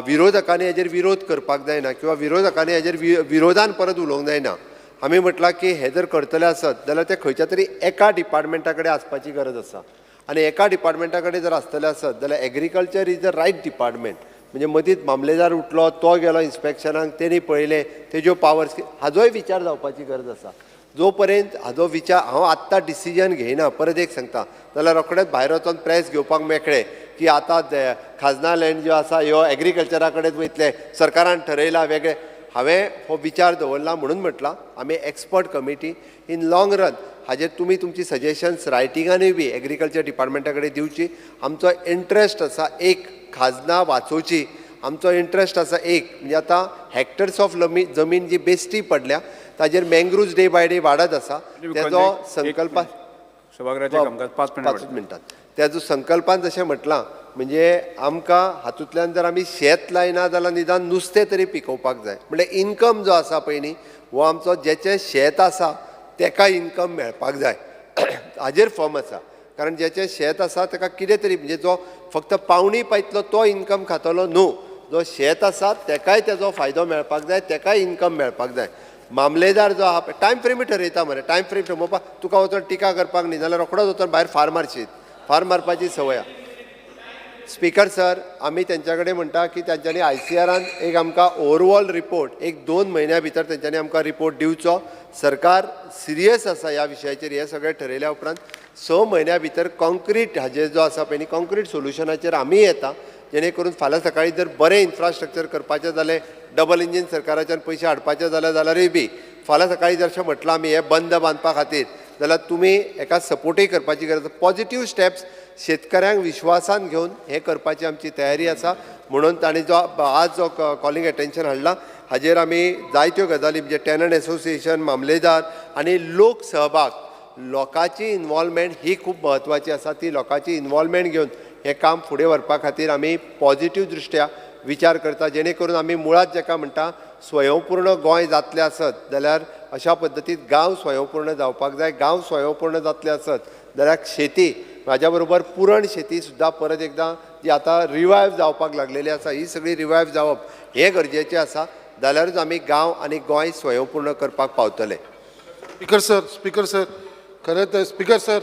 विरोधकांनी हेजेर विरोध करपाक जायना किंवा विरोधकांनी हेजेर विरोधान परत उलोवंक जायना. आमी म्हटलां की हे जर करतले आसत जाल्यार ते खंयच्या तरी एका डिपार्टमेंटा कडेन आसपाची गरज आसा आनी एका डिपार्टमेंटा कडेन जर आसतले आसत जाल्यार agriculture is the right department. म्हणजे मदींच मामलेदार उठलो तो गेलो इन्स्पेक्शनाक, तेणी पळयलें तेज्यो पावर्स, हाजोय विचार जावपाची गरज आसा. जो पर्यंत हाजो विचार हांव आत्तां डिसिजन घेयना, परत एक सांगता, जाल्यार रोखडेंच भायर वचोन प्रेस घेवपाक मेकळें की आतां खाजना लँड ज्यो आसा ह्यो एग्रीकल्चरा कडेन वयतले, सरकारान ठरयलां वेगळें. हांवें हो विचार दवरला म्हणून म्हटलां आमी expert committee in long run हाजेर तुमी तुमची सजेशन्स रायटिंगानूय बी एग्रीकल्चर डिपार्टमेंटा कडेन दिवची. आमचो इंट्रस्ट आसा एक खाजनां वाचोवची, आमचो इंट्रस्ट आसा एक म्हणजे आतां हॅक्टर्स ऑफ जमीन जी बेश्टी पडल्या ताजेर मँग्रुव्ज डे बाय डे वाडत आसा. तेजो संकल्प 5 मिनटां तेजो संकल्पान जशें म्हटलां म्हणजे आमकां हातूंतल्यान जर आमी शेत लायना जाल्यार निदान नुस्तें तरी पिकोवपाक जाय. म्हणल्यार इन्कम जो आसा पळय न्ही हो आमचो जेचें शेत आसा तेका इन्कम मेळपाक जाय, हाजेर फर्म आसा. कारण जेचें शेत आसा तेका कितें तरी म्हणजे जो फक्त पावणी पायतलो तो इन्कम खातलो न्हू, जो शेत आसा तेकाय तेजो फायदो मेळपाक जाय, तेकाय इन्कम मेळपाक जाय. मामलेदार जो आहा टायम फ्रेमूय ठरयता मरे, टायम फ्रेम ठरोवपाक तुका वचोन टिका करपाक न्ही जाल्यार रोखडोच वचोन भायर फार मारशीत, फार मारपाची संवय आहा. स्पीकर सर, आमी तेंच्या कडेन म्हणटा की तांच्यांनी ICRान एक आमकां ओवरऑल रिपोर्ट एक 2 म्हयन्या भितर तेंच्यांनी आमकां रिपोर्ट दिवचो. सरकार सिरियस आसा ह्या विशयाचेर. हें सगळें ठरयल्या उपरांत 6 म्हयन्या भितर कॉन्क्रीट हाजेर जो आसा पळय न्ही कॉन्क्रीट सोल्युशनाचेर आमी येता, जेणे करून फाल्यां सकाळीं जर बरें इन्फ्रास्ट्रक्चर करपाचें जालें, डबल इंजीन सरकाराच्यान पयशे हाडपाचे जाल्यार जाल्यारूय बी फाल्यां सकाळीं जर अशें म्हटलां आमी हें बंद बांदपा खातीर जाल्यार तुमी हेका सपोर्टूय करपाची गरज आसा. पॉजिटीव स्टेप्स शेतकऱ्यांक विश्वासान घेवन हें करपाची आमची तयारी आसा. म्हणून तांणी जो आज जो कॉलिंग एटेन्शन हाडला हाजेर आमी जायत्यो गजाली म्हणजे टेनंट एसोसिएशन, मामलेदार आनी लोक सहभाग, लोकांची इन्वॉल्वमेंट ही खूब म्हत्वाची आसा. ती लोकांची इन्वॉल्वमेंट घेवन हें काम फुडें व्हरपा खातीर आमी पॉजिटीव दृश्ट्या विचार करता, जेणे करून आमी मुळांत जेका म्हणटा स्वयंपूर्ण गोंय जातलें आसत जाल्यार अशा पद्दतीन गांव स्वयंपूर्ण जावपाक जाय. गांव स्वयंपूर्ण जातले आसत जाल्यार शेती म्हाज्या बरोबर पुरण शेती सुद्दां परत एकदां जी आतां रिवायव जावपाक लागलेली आसा ही सगळी रिवायव जावप हें गरजेचें आसा, जाल्यारूच आमी गांव आनी गोंय स्वयंपूर्ण करपाक पावतले. स्पीकर सर, खरेंच स्पीकर सर,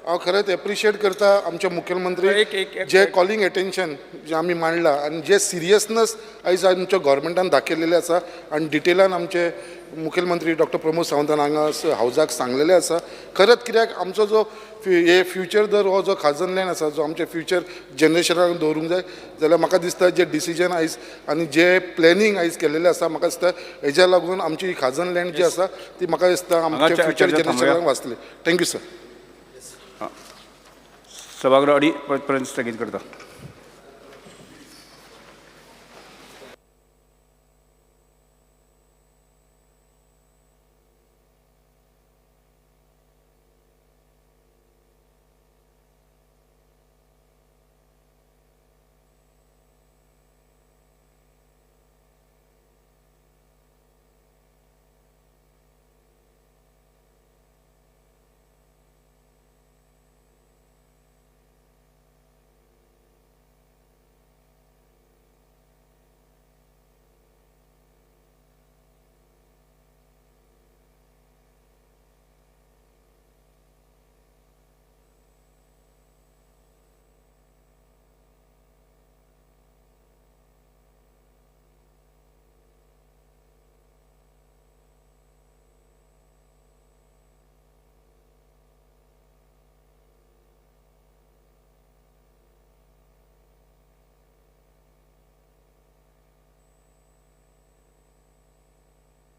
हांव खरेंच एप्रिशिएट करता आमचे मुख्यमंत्री जे कॉलिंग एटेन्शन जे आमी मांडला आनी जे सिरियसनस आयज आमच्या गव्हर्मेंटान दाखयलेले आसा आनी डिटेलान आमचे मुखेलमंत्री डॉक्टर प्रमोद सावंतान हांगा हावजाक सांगलेले आसा. खरेंच कित्याक आमचो जो हे फ्युचर जर हो जो खाजन लँड आसा जो आमच्या फ्युचर जनरेशनाक दवरूंक जाय जाल्यार म्हाका दिसता जे डिसिजन आयज आनी जे प्लॅनिंग आयज केलेलें आसा म्हाका दिसता हेज्या लागून आमची खाजन लँड जी आसा ती म्हाका दिसता आमच्या फ्युचर जनरेशनाक वाचतली. Thank you sir. सभागृह 2:30 पर्यंत स्थगीत करता.